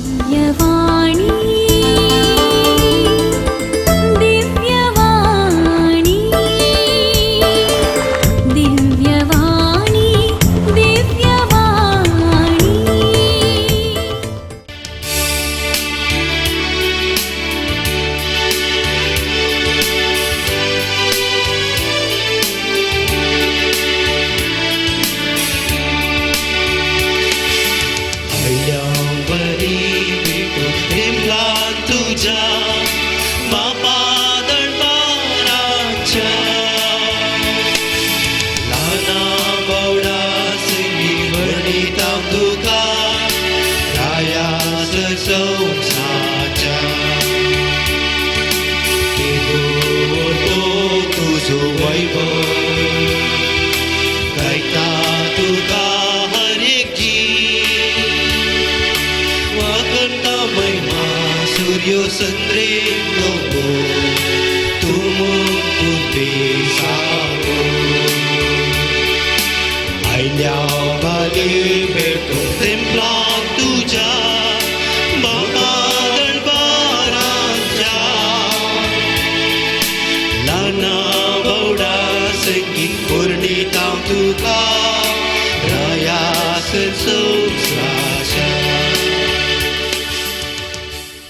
दिव्यवाणी दिव्यवाणी दिव्यवाणी दिव्यवाणी। आयल्यावरी भेटू तेंपलान तुज्या बापा दरबाराच्या ल्हाना बावडा संगी वर्णिता तुका रायास संवसाच्या केदो तो तुजो वैभव गायता तुका हर एक जीव वाकरता महिमा सूर्य संद्रे लोगो तुम पुते सागो आयल्या बाली भेटू तेंपलान तुज्या बाबा दरबाराच्या ल्हाना बावडा संगी वर्णिता तुका रायास संवसाराच्या।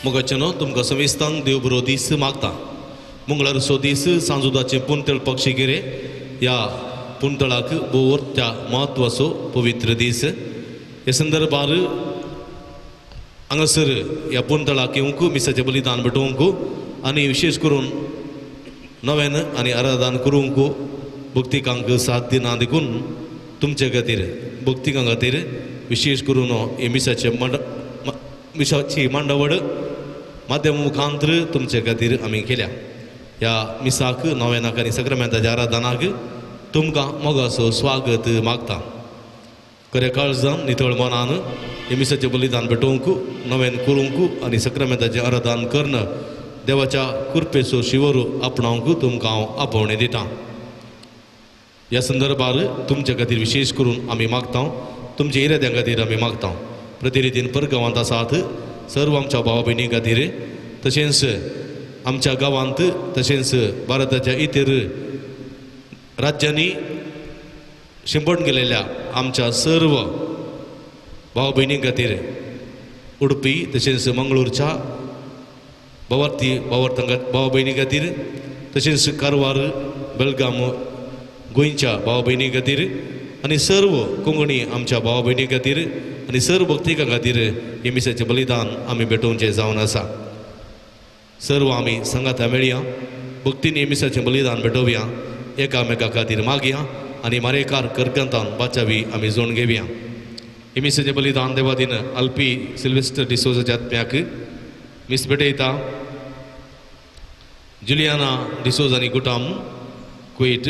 मोगाच्यानो, तुमकां समेस्तांक देव बरो दीस मागता। मंगळारचो दीस सांजुदाचें पुंतळ पक्षीगिरे ह्या पुंतळाक भोव म्हत्वाचो पवित्र दीस। ह्या संदर्भार हांगासर ह्या पुंतळाक येवंक मिसाचें बलिदान भेटोवंक आनी विशेश करून नव्यान आनी आराधन करूंक भक्तिकांक साथ दिना देखून तुमचे खातीर भक्तिकां खातीर विशेश करून हे मिसाचें मिसाची मांडावळ माध्यम मुखांतर तुमचे खातीर आमी केल्या। ह्या मिसाक नव्यानाक आनी सक्रामेंताच्या आराधनाक तुमकां मोगाचो स्वागत मागता। खरें काळजान नितळ मनान हे मिसाचें बलिदान भेटोवंक नव्यान करूंक आनी सक्रामेंताचें आराधन करून देवाच्या कृपेचो शिवर आपणावंक तुमकां हांव आपोवणें दितां। ह्या संदर्भार तुमचे खातीर विशेश करून आमी मागता, तुमच्या इराद्यां खातीर आमी मागता। प्रतिरितीन परगांवांत आसात सर्व आमच्या भावा भयणी खातीर, तशेंच आमच्या गांवांत तशेंच भारताच्या इतर राज्यांनी शिंपण गेलेल्या आमच्या सर्व भाव भयणी खातीर, उडपी तशेंच मंगळूरच्या भावार्थी भावार्थां भाव भयणी खातीर, तशेंच कारवार बेलगाम गोंयच्या भाव भयणी खातीर आनी सर्व कोंकणी आमच्या भाव भयणी खातीर आनी सर्व भक्तिकां खातीर हे मिसाचें बलिदान आमी भेटोवचें जावन आसा। सर्व आमी सांगाता मेळया, भक्तीन हे मिसाचें बलिदान भेटोवया, एकामेका खातीर मागया आनी मारेकार करगंतान बाचावी आमी जोड घेवया। हे मिसाचें बलिदान देवादीन अल्पी सिल्वेस्टर डिसोजाच्या आत्म्याक मिस भेटयता। जुलियाना डिसोज आनी कुटाम कुवेट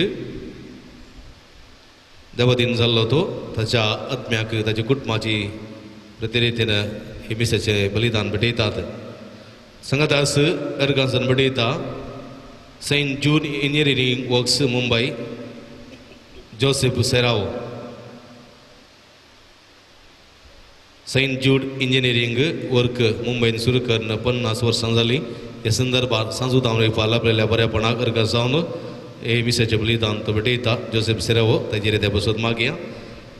देवादीन जाल्लो तो ताच्या आत्म्याक ताच्या कुटुंबाची प्रतिरितीन हे मिसाचें बलिदान भेटयतात। संगतास अर्गासन भेटयता Saint Jude engineering works Mumbai Joseph Serrao. Saint Jude engineering work मुंबयन सुरू करून 50 वर्सां जालीं। ह्या संदर्भात सांजू फाल आपल्या बऱ्यापणाक अर्गां जावन हे मिसाचें बलिदान तो भेटयता जोसेफ सेरावो ताचेर त्या बसत मागया।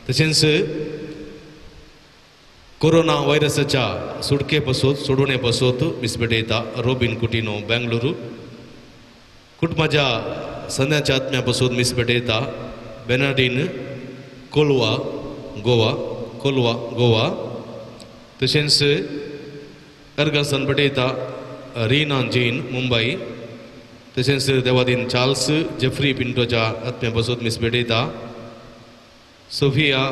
तशेंच कोरोना व्हायरसाच्या सुटके पासत सोडवणे पासत मीस भेटयता रोबीन कुटिनो बेंगलुरू। कुटुंबाच्या संद्याच्या आत्म्या पासत मीस भेटयता बेनाडीन कोलवा गोवा, कोलवा गोवा। तशेंच अर्गासन भेटयता रीना जैन मुंबई। तशेंच देवादीन चार्ल्स जेफ्री पिंटोच्या आत्म्या पासत मीस भेटयता सोफिया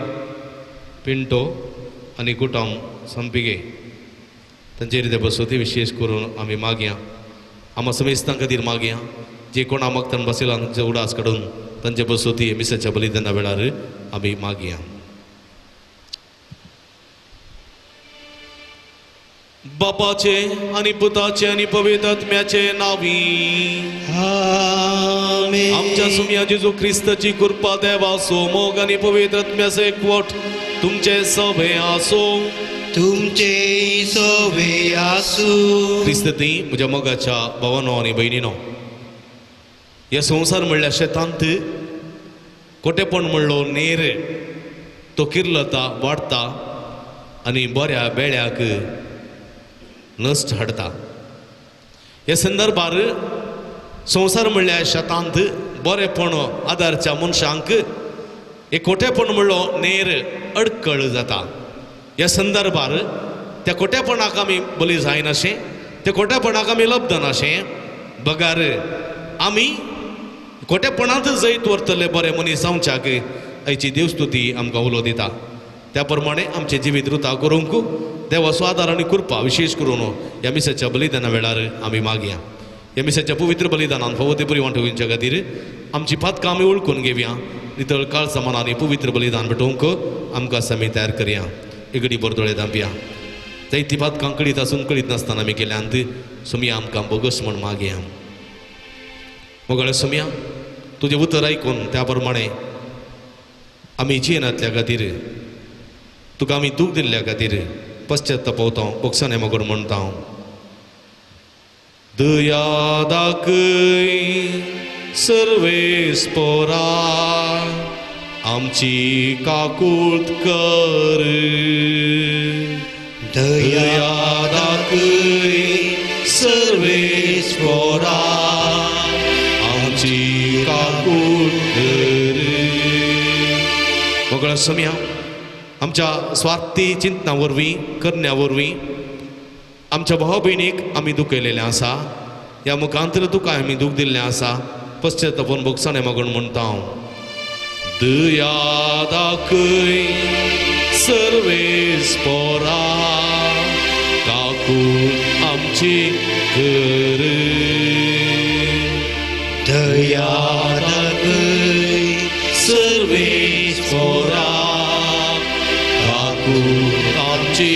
पिंटो आनी कुटाम संपिगे तांचेर ते बसोती विशेश करून आमी मागया। आमा समेस्तां खातीर मागया जे कोणा मागतान बसयला तांचे उडास काडून तांचे बसोती मिसाच्या बलिदाना वेळार आमी मागया। बापाचे आनी पुताचे आनी पवित्र आत्म्याचे नावी आमेन। आमच्या सुम्या जेजू क्रिस्ताची कृपा देवाचो मोग आनी पवित्र आत्म्याचो एकवट तुमचे सभे आसो। तुमचे सोवे आसूं. क्रिस्तती म्हज्या मोगाच्या भावानो आनी भयणीनो, हे संवसार म्हणल्यार शेतांत कोटेपण म्हणलो नेर तो किर्लता वाडटा आनी बऱ्या बेळ्याक नश्ट हाडटा. हे संदर्भार संवसार म्हणल्यार शेतांत बरेपण आदारच्या मनशांक एक कोटेपण म्हणलो नेर अडकळ जाता. ह्या संदर्भार त्या कोटेपणाक आमी बली जायनाशें, त्या कोटेपणाक आमी लब्धनाशें, बगार आमी कोटेपणांत जैत व्हरतले बरे मनीस जावच्याक आयची देवस्तुती आमकां उलो दिता. त्या प्रमाणे आमचें जिवीत रुता करूंक देवाचो आदार आनी कृपा विशेश करून ह्या मिसाच्या बलिदाना वेळार आमी मागया. ह्या मिसाच्या पवित्र बलिदानान फावो ते बरी वांटोवच्या खातीर आमची पातकां आमी वळखून घेवया, नितळ काळसा मनान पवित्र बलिदान भेटोवंक आमकां समी तयार करया. एगडी बरदोळे धांपया. जायती पातकां कळीत आसून कळीत नासतना आमी केल्यांत सुमया आमकां बोगस म्हण मागया. मोगाळे सुमया, तुजें उतर आयकून त्या प्रमाणे आमी जियेनातल्या खातीर तुका आमी दूख दिल्ल्या खातीर पश्चाताप बोगसाने मगोर म्हणटा. दया दाखय सर्वेस पोरा आमची काकूत कर. दया दाखय सर्वेस पोरा आमची काकूत कर. मोगळा सोम्या, आमच्या स्वार्थी चिंतना वरवीं करण्या वरवीं आमच्या भाव भयणीक आमी दुखयलेलें आसा. ह्या मुखांतर तुका आमी दूख दिल्लें आसा. पश्चातापून बोगसाणे मागून म्हणटा हांव. दया दाखय सर्वेस पोरा काकूत आमची कर. दया दाखय सर्वेस पोरा काकूत आमची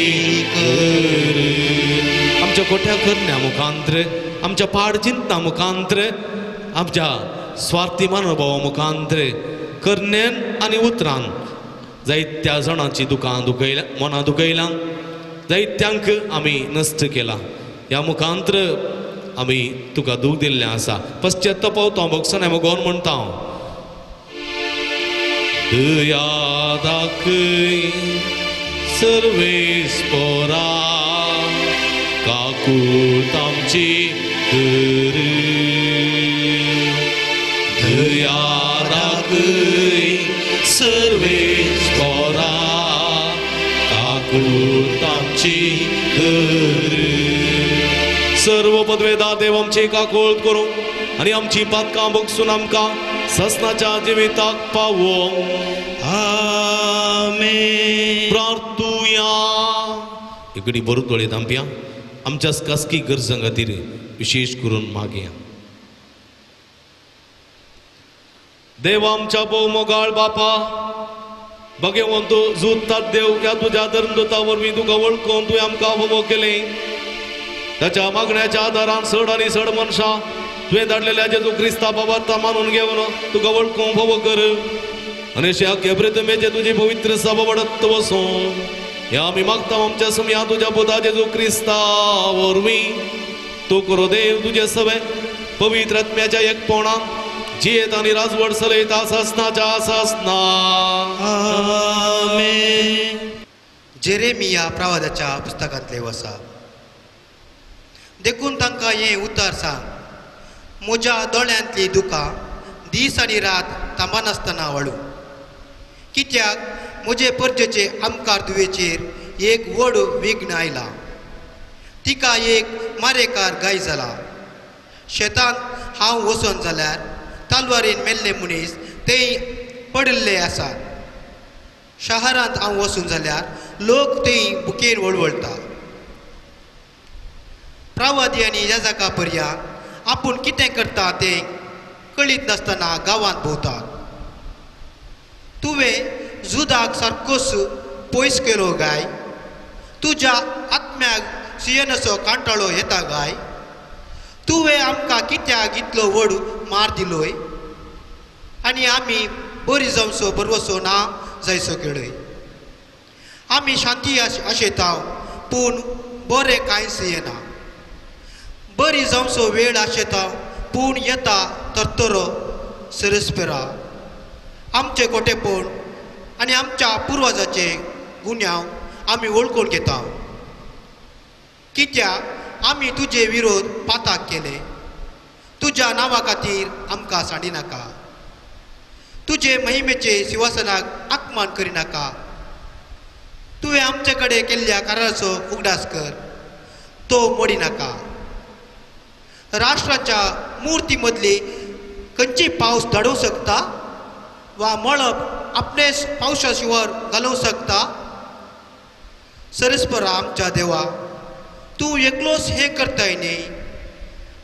कर. आमच्या कोठ्या करण्या मुखांत्र, आमच्या पाड चिंतना मुखांत्र, आमच्या स्वार्थी मनोभावा मुखांत्र करण्यान आनी उतरान जायत्या जाणांची दुकां दुखयल्या, मनां दुखयलां, जायत्यांक आमी नश्ट केलां. ह्या मुखांत्र आमी तुका दूख दिल्लें आसा. पश्चाताप हांव बोगसणे मोगोन म्हणटा हांव. दया दाखय सर्वेस पोरा काकूत आमची कर. दया दाखय सर्वेस पोरा काकूत आमची कर. सर्व पदवेदार देव आमची काकूत करूं आनी आमची पातकां बगसून आमकां ससनाच्या जिविताक पावोवं. आमेन. प्रार्थुया. एकडे बरो दोळे धांपया. आमच्या खासगी गरजां खातीर विशेश करून मागया. देव आमच्या भोव मोगाळ बापा, भगवंत जुतात देव ह्या तुज्या धर्मदूता वरवीं तुका वळखून तुवें आमकां फावो केलें. ताच्या मागण्याच्या आदारान चड आनी चड मनशां तुवें धाडलेल्या जेजू क्रिस्ता बाबाता मानून घेवन तुका वळखूंक फावो कर. आनी अशें आख्या प्रितमेचें तुजी पवित्र सभा वाडत वचूं ह्या आमी मागता आमच्या सुमया तुज्या पुता जेजू क्रिस्ता वरवीं. तूं करो देव तुजे सवे पवित्र आत्म्याच्या एकपणान जियेत आनी राजवट चलयता सासनाच्या सासना. आमेन. जेरेमिया प्रवादाच्या पुस्तकांतले वसा. देखून तांकां हें उतर सांग, म्हज्या दोळ्यांतली दुकां दीस आनी रात थांबनासतना वाडूं. कित्याक म्हजे परजेचे आमकार दुवेचेर एक व्हड विघ्न आयला, तिका एक मारेकार गाय जाला. शेतांत हांव वचोन जाल्यार तालवारीन मेल्ले मनीस ते पडिल्ले आसात. शहरांत हांव वचून जाल्यार लोक ते बुकेन वळवळटा. प्रावादी आनी याजका पर्यांत आपूण कितें करता तें कळीत नासतना गांवांत भोंवतात. तुवें जुदाक सारकोच पयस केलो गाय, तुज्या आत्म्याक सियनसो कांटाळो येता गाय. तुवें आमकां कित्याक इतलो व्हड मार दिलोय आनी आमी बरी जावचो बरवसो ना जायसो केळय. आमी शांती आशेता पूण बरें कांयच येना. बरी जावचो वेळ आशेता पूण येता तरतरो सरस्पेरा. आमचें कोटेपण आनी आमच्या पुर्वजाचे गुन्यांव आमी वळखून घेता. कित्याक आमी तुजे विरोध पाताक केले. तुज्या नांवा खातीर आमकां सांडिनाका. तुजे महिमेचे शिवासनाक आकमान करिनाका. तुवें आमचे कडेन केल्ल्या कराराचो उगडास कर, तो मोडिनाका. राष्ट्राच्या मुर्ती मदली खंयची पावस धाडूंक शकता वा मळब आपणे पावसा शिंवर घालूंक शकता? सरस्परा आमच्या देवा, तूं एकलोच हें करताय न्ही.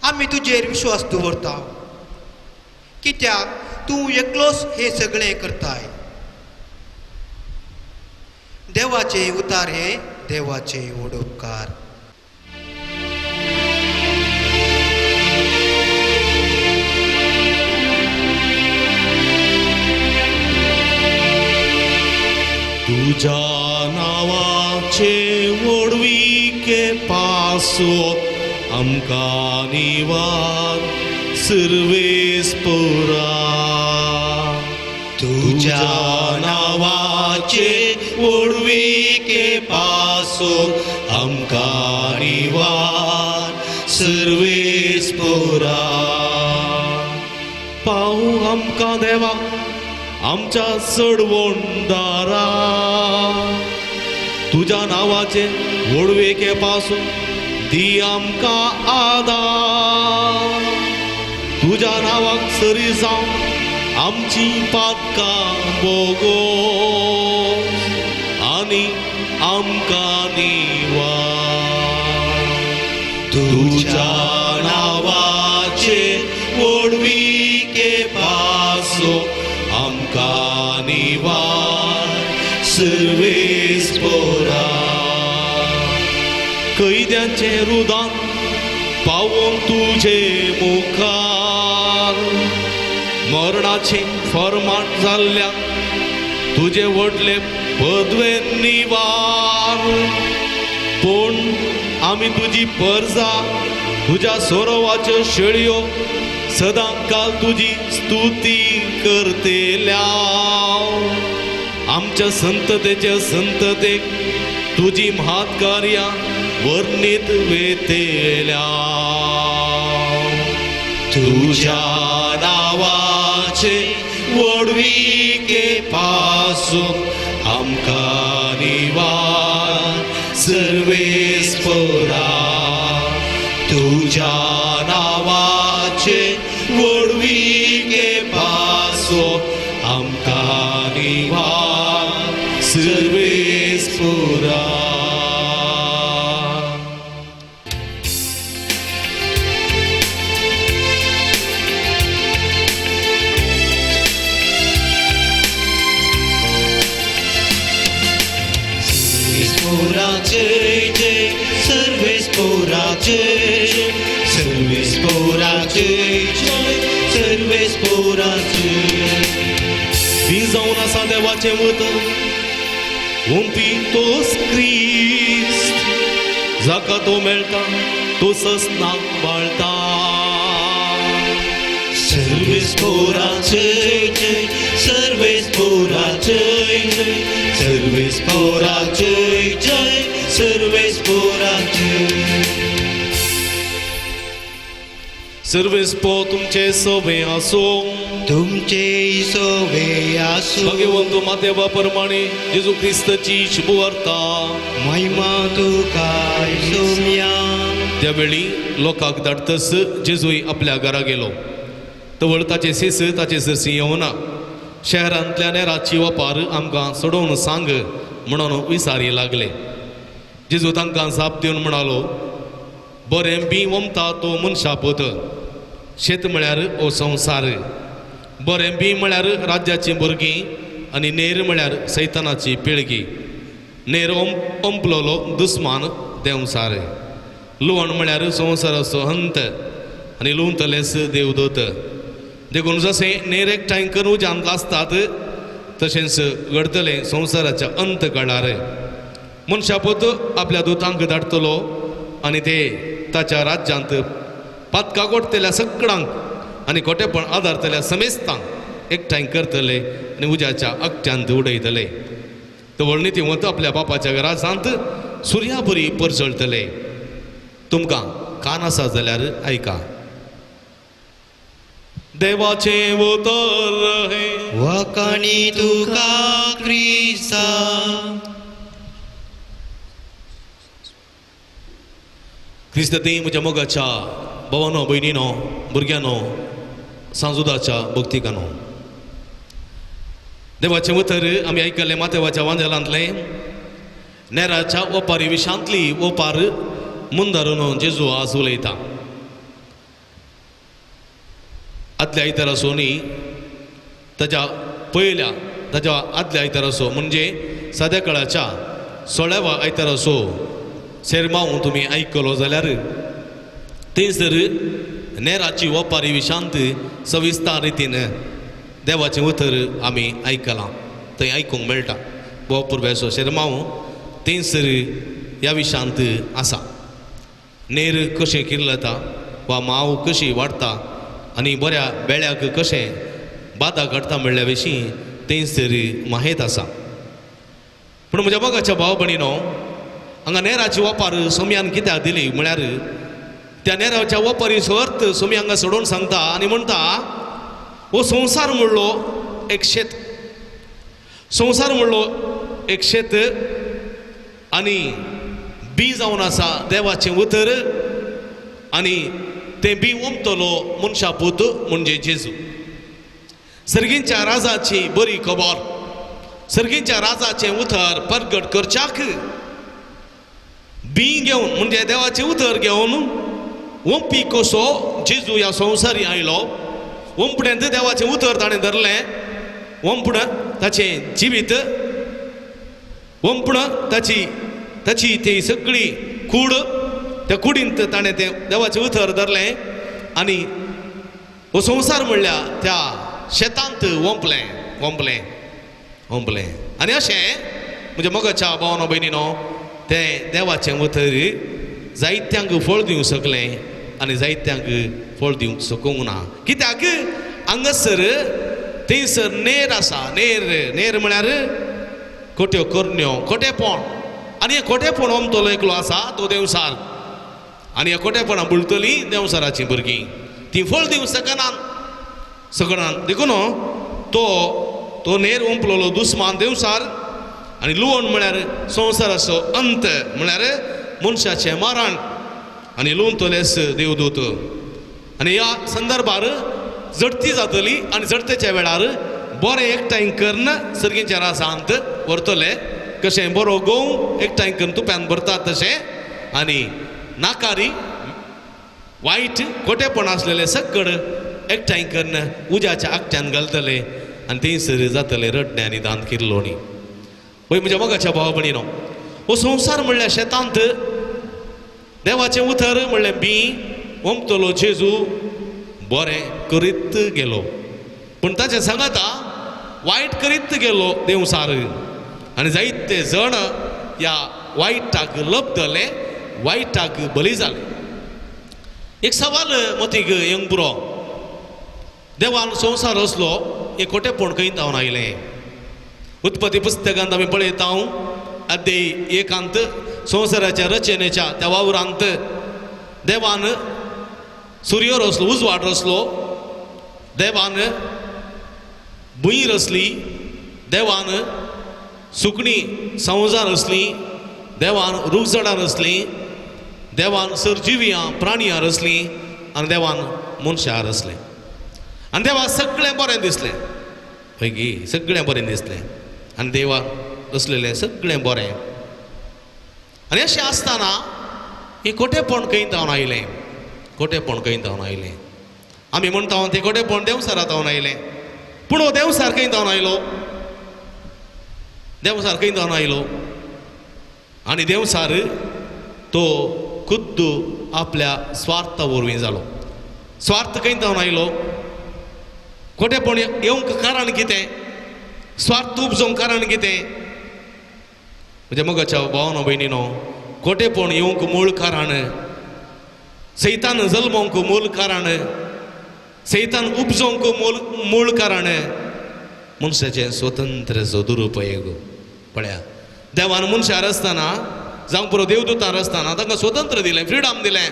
आमी तुजेर विश्वास दवरता कित्याक तूं एकलोच हें सगळें करताय. देवाचे उतार हे देवाचे वडोपकार. तुझ्या नावाचे वडविके पासो आमकां निवार सर्वेस पोरा. तुझ्या नावाचे वडविके पासो आमकां निवार सर्वेस पोरा. पावू आमकां देवा आमच्या चडवणदारा. तुज्या नांवाचे वडवेके पासून दी आमकां आदार. तुज्या नांवाक सरी जावन आमची पातकां बोगो आनी आमकां निवार. तुज्या नांवाचे वडविके पासो आमकां निवार सर्वेस पोरा. कैद्यांचें रुदान पावोवन तुजे मुखार. मरणाचें फर्माण जाल्ल्या तुजे व्हडले पदवेन निवार. पूण आमी तुजी परजा तुज्या सोरोवाच्यो शेळयो सदां काल तुजी स्तुती करतेल्या. आमच्या संततेच्या संततेक तुजी म्हातकार्यां वर्णीत वेतेल्या. तुझ्या नांवाचे वडविके पासून आमकां निवार सर्वेस पोरा. तुझ्या नांवाचे वडविके पासून आमकां निवार सर्वेस पोरा. जय जय सर्वेस पोरा जय सर्वेस पोरा जय जय सर्वेस पोरा जय. ती जावन आसा देवाचें वत ओंपी तोच क्रिस्त जाका तो मेळटा तो ससनाक बाळटा. सर्वेस पोरा जय जय सर्वेस पोरा जय जय सर्वेस पोरा जय जय सर्वेस पोरा जय. सर्वेस पो तुमचे सवे आसूं. तुमचे सोवे आसूं. भगवंत मातेवा परमाणे जेजू क्रिस्ताची शुभवार्ता. महिमा तुका सोम्या. त्यावेळी लोकांक धाडतस जेजूय आपल्या घरा गेलो. तवळ ताचे सेस ताचे सरशी येवना. शहरांतल्या नेराची वपार आमकां सोडोवन सांग म्हणून विसारी लागले. जेजू तांकां जाप दिवन म्हणालो, बरें बी वमता तो मनशापत. शेत म्हळ्यार हो संवसार. बरें बी म्हळ्यार राज्याचीं भुरगीं आनी नेर म्हळ्यार सैतानाची पिळगी. नेर ओंपलोलो दुस्मान देंवसार. लुवण म्हळ्यार संवसाराचो हंत आनी लुवतलेच देवदूत. देखून जशें नेर एकठांय करून उज्यांत आसतात तशेंच घडतलें संवसाराच्या अंत काळार. मनशापूत आपल्या दुतांक धाडटलो आनी ते ताच्या राज्यांत पातकां कोटतल्या सगळ्यांक आनी खोटेपण आदारतल्या समेस्तांक एकठांय करतले आनी उज्याच्या अकट्यांत उडयतले. तवळ नितीवंत आपल्या बापाच्या घरासांत सुर्याबरी परजळटले. तुमकां कान आसा जाल्यार आयका. देवाचें उतर हें. वाखाणी तुका क्रिस्ता. क्रिस्त ती म्हज्या मोगाच्या भावानो, भयणीनो, भुरग्यांनो, सांजुदाच्या भक्तिकानो, देवाचें उतर आमी आयकलें माथेवाच्या वांजेलांतलें. नेराच्या ओपारी विशांतली ओपार मुंदारून जेजू आज उलयता. आदल्या आयतारासो न्ही, ताच्या पयल्या ताच्या आदल्या आयतारासो म्हणजे साद्या काळाच्या 16व्या आयतारासो सेरमांव तुमी आयकलो जाल्यार थंयसर नेराची ओपारी विशांत सविस्तार रितीन देवाचें उतर आमी आयकलां, थंय आयकूंक मेळटा. हो पुर्वेचो शेरमांव थंयसर ह्या विशांत आसा. नेर कशें किर्लता वा माव कशी वाडटा आनी बऱ्या बेळ्याक कशें बादा घडटा म्हणल्या विशीं थंयसर माहेत आसा. पूण म्हज्या मोगाच्या भाव भयणीनो, हांगा नेराची ओपार सोम्यान कित्याक दिली म्हळ्यार त्या नेराच्या ओपारीचो अर्थ सोमी हांगा सोडोवन सांगता आनी म्हणटा, हो संवसार म्हणलो एक शेत, संवसार म्हणलो एक शेत आनी बी जावन आसा देवाचें उतर आनी तें बी ओमतलो मनशा पूत म्हणजे जेजू. सर्गींच्या राजाची बरी खबर, सर्गींच्या राजाचें उतर परगट करच्याक बी घेवन म्हणजे देवाचें उतर घेवन ओंपी कसो जेजू ह्या संवसारी आयलो. ओंपड्यांत देवाचें उतर ताणें धरलें, ओंपण ताचें जिवीत, ओंपण ताची ताची ती सगळी कूड, त्या कुडींत ताणें तें देवाचें उतर धरलें आनी हो संवसार म्हणल्यार त्या शेतांत ओंपलें ओंपलें ओंपलें. आनी अशें म्हज्या मोगाच्या भावानो भयणीनो, तें देवाचें उतर जायत्यांक फळ दिवंक शकलें आनी जायत्यांक फळ दिवंक शकूंक ना. कित्याक हांगासर थंयसर नेर आसा. नेर नेर म्हळ्यार खोट्यो करण्यो, खोटेपण. आनी हें खोटेपण ओमतलो एकलो आसा तो देंवसार. आनी ह्या खोटेपणां बुलतलीं देंवसाराचीं भुरगीं, तीं फळ दिवंक शकनात सगळ्यांक. देखून तो तो नेर ओंपलोलो दुस्मान देंवसार. आनी लुवण म्हळ्यार संवसाराचो अंत, म्हळ्यार मनशाचें मरण. आनी लुवतलेच देवदूत. आनी ह्या संदर्भार झडती जातली आनी झडतेच्या वेळार बरें एकठांय करून सर्गीच्या रासांत व्हरतले. कशें बरो गोंव एकठांय करून तुप्यान भरतात तशें. आनी नाकारी वायट खोटेपण आसलेले सगळ एकठांय करून उज्याच्या आकट्यान घालतले आनी थंयसर जातले रडणे आनी दांत किर्लोणी. वय म्हज्या मोगाच्या भावा भयणीनो, हो संवसार म्हणल्यार शेतांत देवाचें उतर म्हणलें बी ओमतलो जेजू बरें करीत गेलो, पूण ताचें सांगाता वायट करीत गेलो देंवसार. आनी जायते जण ह्या वायटाक लब्धले, वायटाक बली जाले. एक सवाल मतीक येवंक पुरो, देवान संवसार असलो हें खोटेपण खंय जावन आयलें? उत्पत्ती पुस्तकांत आमी पळयता अध्याय एकांत संवसाराच्या रचनेच्या त्या वावरांत देवान सूर्य रचलो, उजवाड रचलो, देवान भूंय रचली, देवान सुकणीं संवसार रचलीं, देवान रुखझाडां रचलीं, देवान सरजिवियां प्राणियां रचलीं आनी देवान मनशां रचलें. आनी देवा सगळें बरें दिसलें, हय गी, सगळें बरें दिसलें आनी देवा रचलेलें सगळें बरें. आनी अशें आसतना हें खोटेपण खंय जावन आयलें? खोटेपण खंय जावन आयलें? आमी म्हणटा तें खोटेपण देंवसारा जावन आयलें, पूण हो देंवसार खंय जावन आयलो? देंवसार खंय जावन आयलो? आनी देंवसार तो खुद्द आपल्या स्वार्था वरवीं जालो. स्वार्थ खंय जावन आयलो? खोटेपण येवंक कारण कितें? स्वार्थ उपजोवंक कारण कितें? म्हज्या मोगाच्या भावानो भयणीनो, खोटेपण येवंक मूळ कारण, सैतान जल्मोंक मूळ कारण, सैतान उपजोवंक मूळ कारण मनशाचें स्वतंत्र दुरुपयोग. पळया, देवान मनशां रचतना जावं पुरो देवदूतां रचतना तांकां स्वतंत्र दिलें, फ्रिडम दिलें.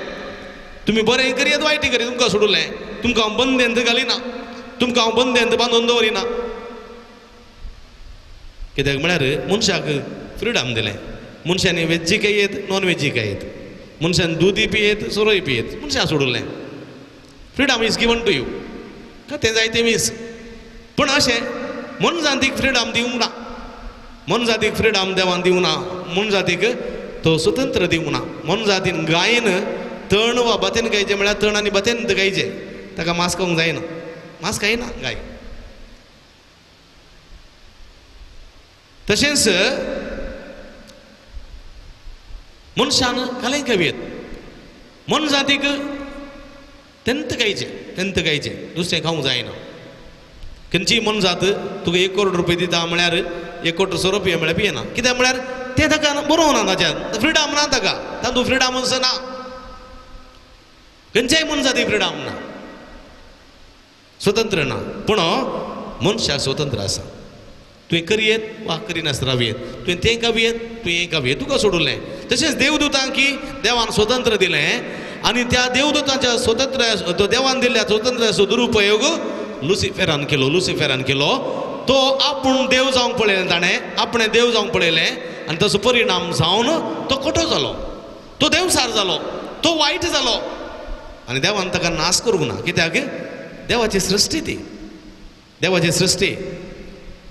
तुमी बरें करयत वायट करीत तुमकां सोडलें, तुमकां हांव बंदेंत घालिना, तुमकां हांव बंदेंत बांदून दवरिना. कित्याक म्हळ्यार मनशाक फ्रिडम दिलें. मनशांनी वेज्जी खायत, नॉन वेज्जी खायत, मनशान दुदी पियेत, सोरोय पियेत, मनशां सोडलें. Freedom is given to you, तें जाय तें मीस. पूण अशें मनजातीक फ्रिडम दिवंक ना, मनजातीक फ्रिडम देवान दिवंक ना, मनजातीक तो स्वतंत्र दिवंक ना. मनजातीन गायन तण वा भातेन गायचें म्हळ्यार तण आनी भातेन गायचें, ताका मांस खावंक जायना, मांस खायना गाय. तशेंच मनशान कालें खावयेत, मनजातीक तेंत गायचें, तेंत गायचें, दुसरें खावंक जायना. खंयची मनजात तुका 1 करोड रुपया दिता म्हळ्यार 1 कोटी 100 रुपया म्हळ्यार पियेना. कित्याक म्हळ्यार तें ताका बरोवं ना, ताच्यान फ्रिडम ना ताका, तातूंत फ्रिडम ना, खंयच्याय मनजाती फ्रिडम ना, स्वतंत्र ना. पूण मनशाक स्वतंत्र आसा. तुवें करयेत वा करिनासतना रावयेत, तुवें तें खावयेत, तुवें हें खावयेत, तुका सोडलें. तशेंच देवदूतांक देवान स्वतंत्र दिलें आनी त्या देवदूतांच्या स्वतंत्र देवान दिल्ल्या स्वतंत्राचो दुरुपयोग लुसिफेरान केलो, लुसिफेरान केलो. तो आपूण देव जावंक पळयलें, ताणें आपणें देव जावंक पळयलें आनी ताचो परिणाम जावन तो खोटो जालो, तो देवसार जालो, तो वायट जालो आनी देवान ताका नाश करूंक ना. कित्याक? देवाची सृश्टी ती, देवाची सृश्टी.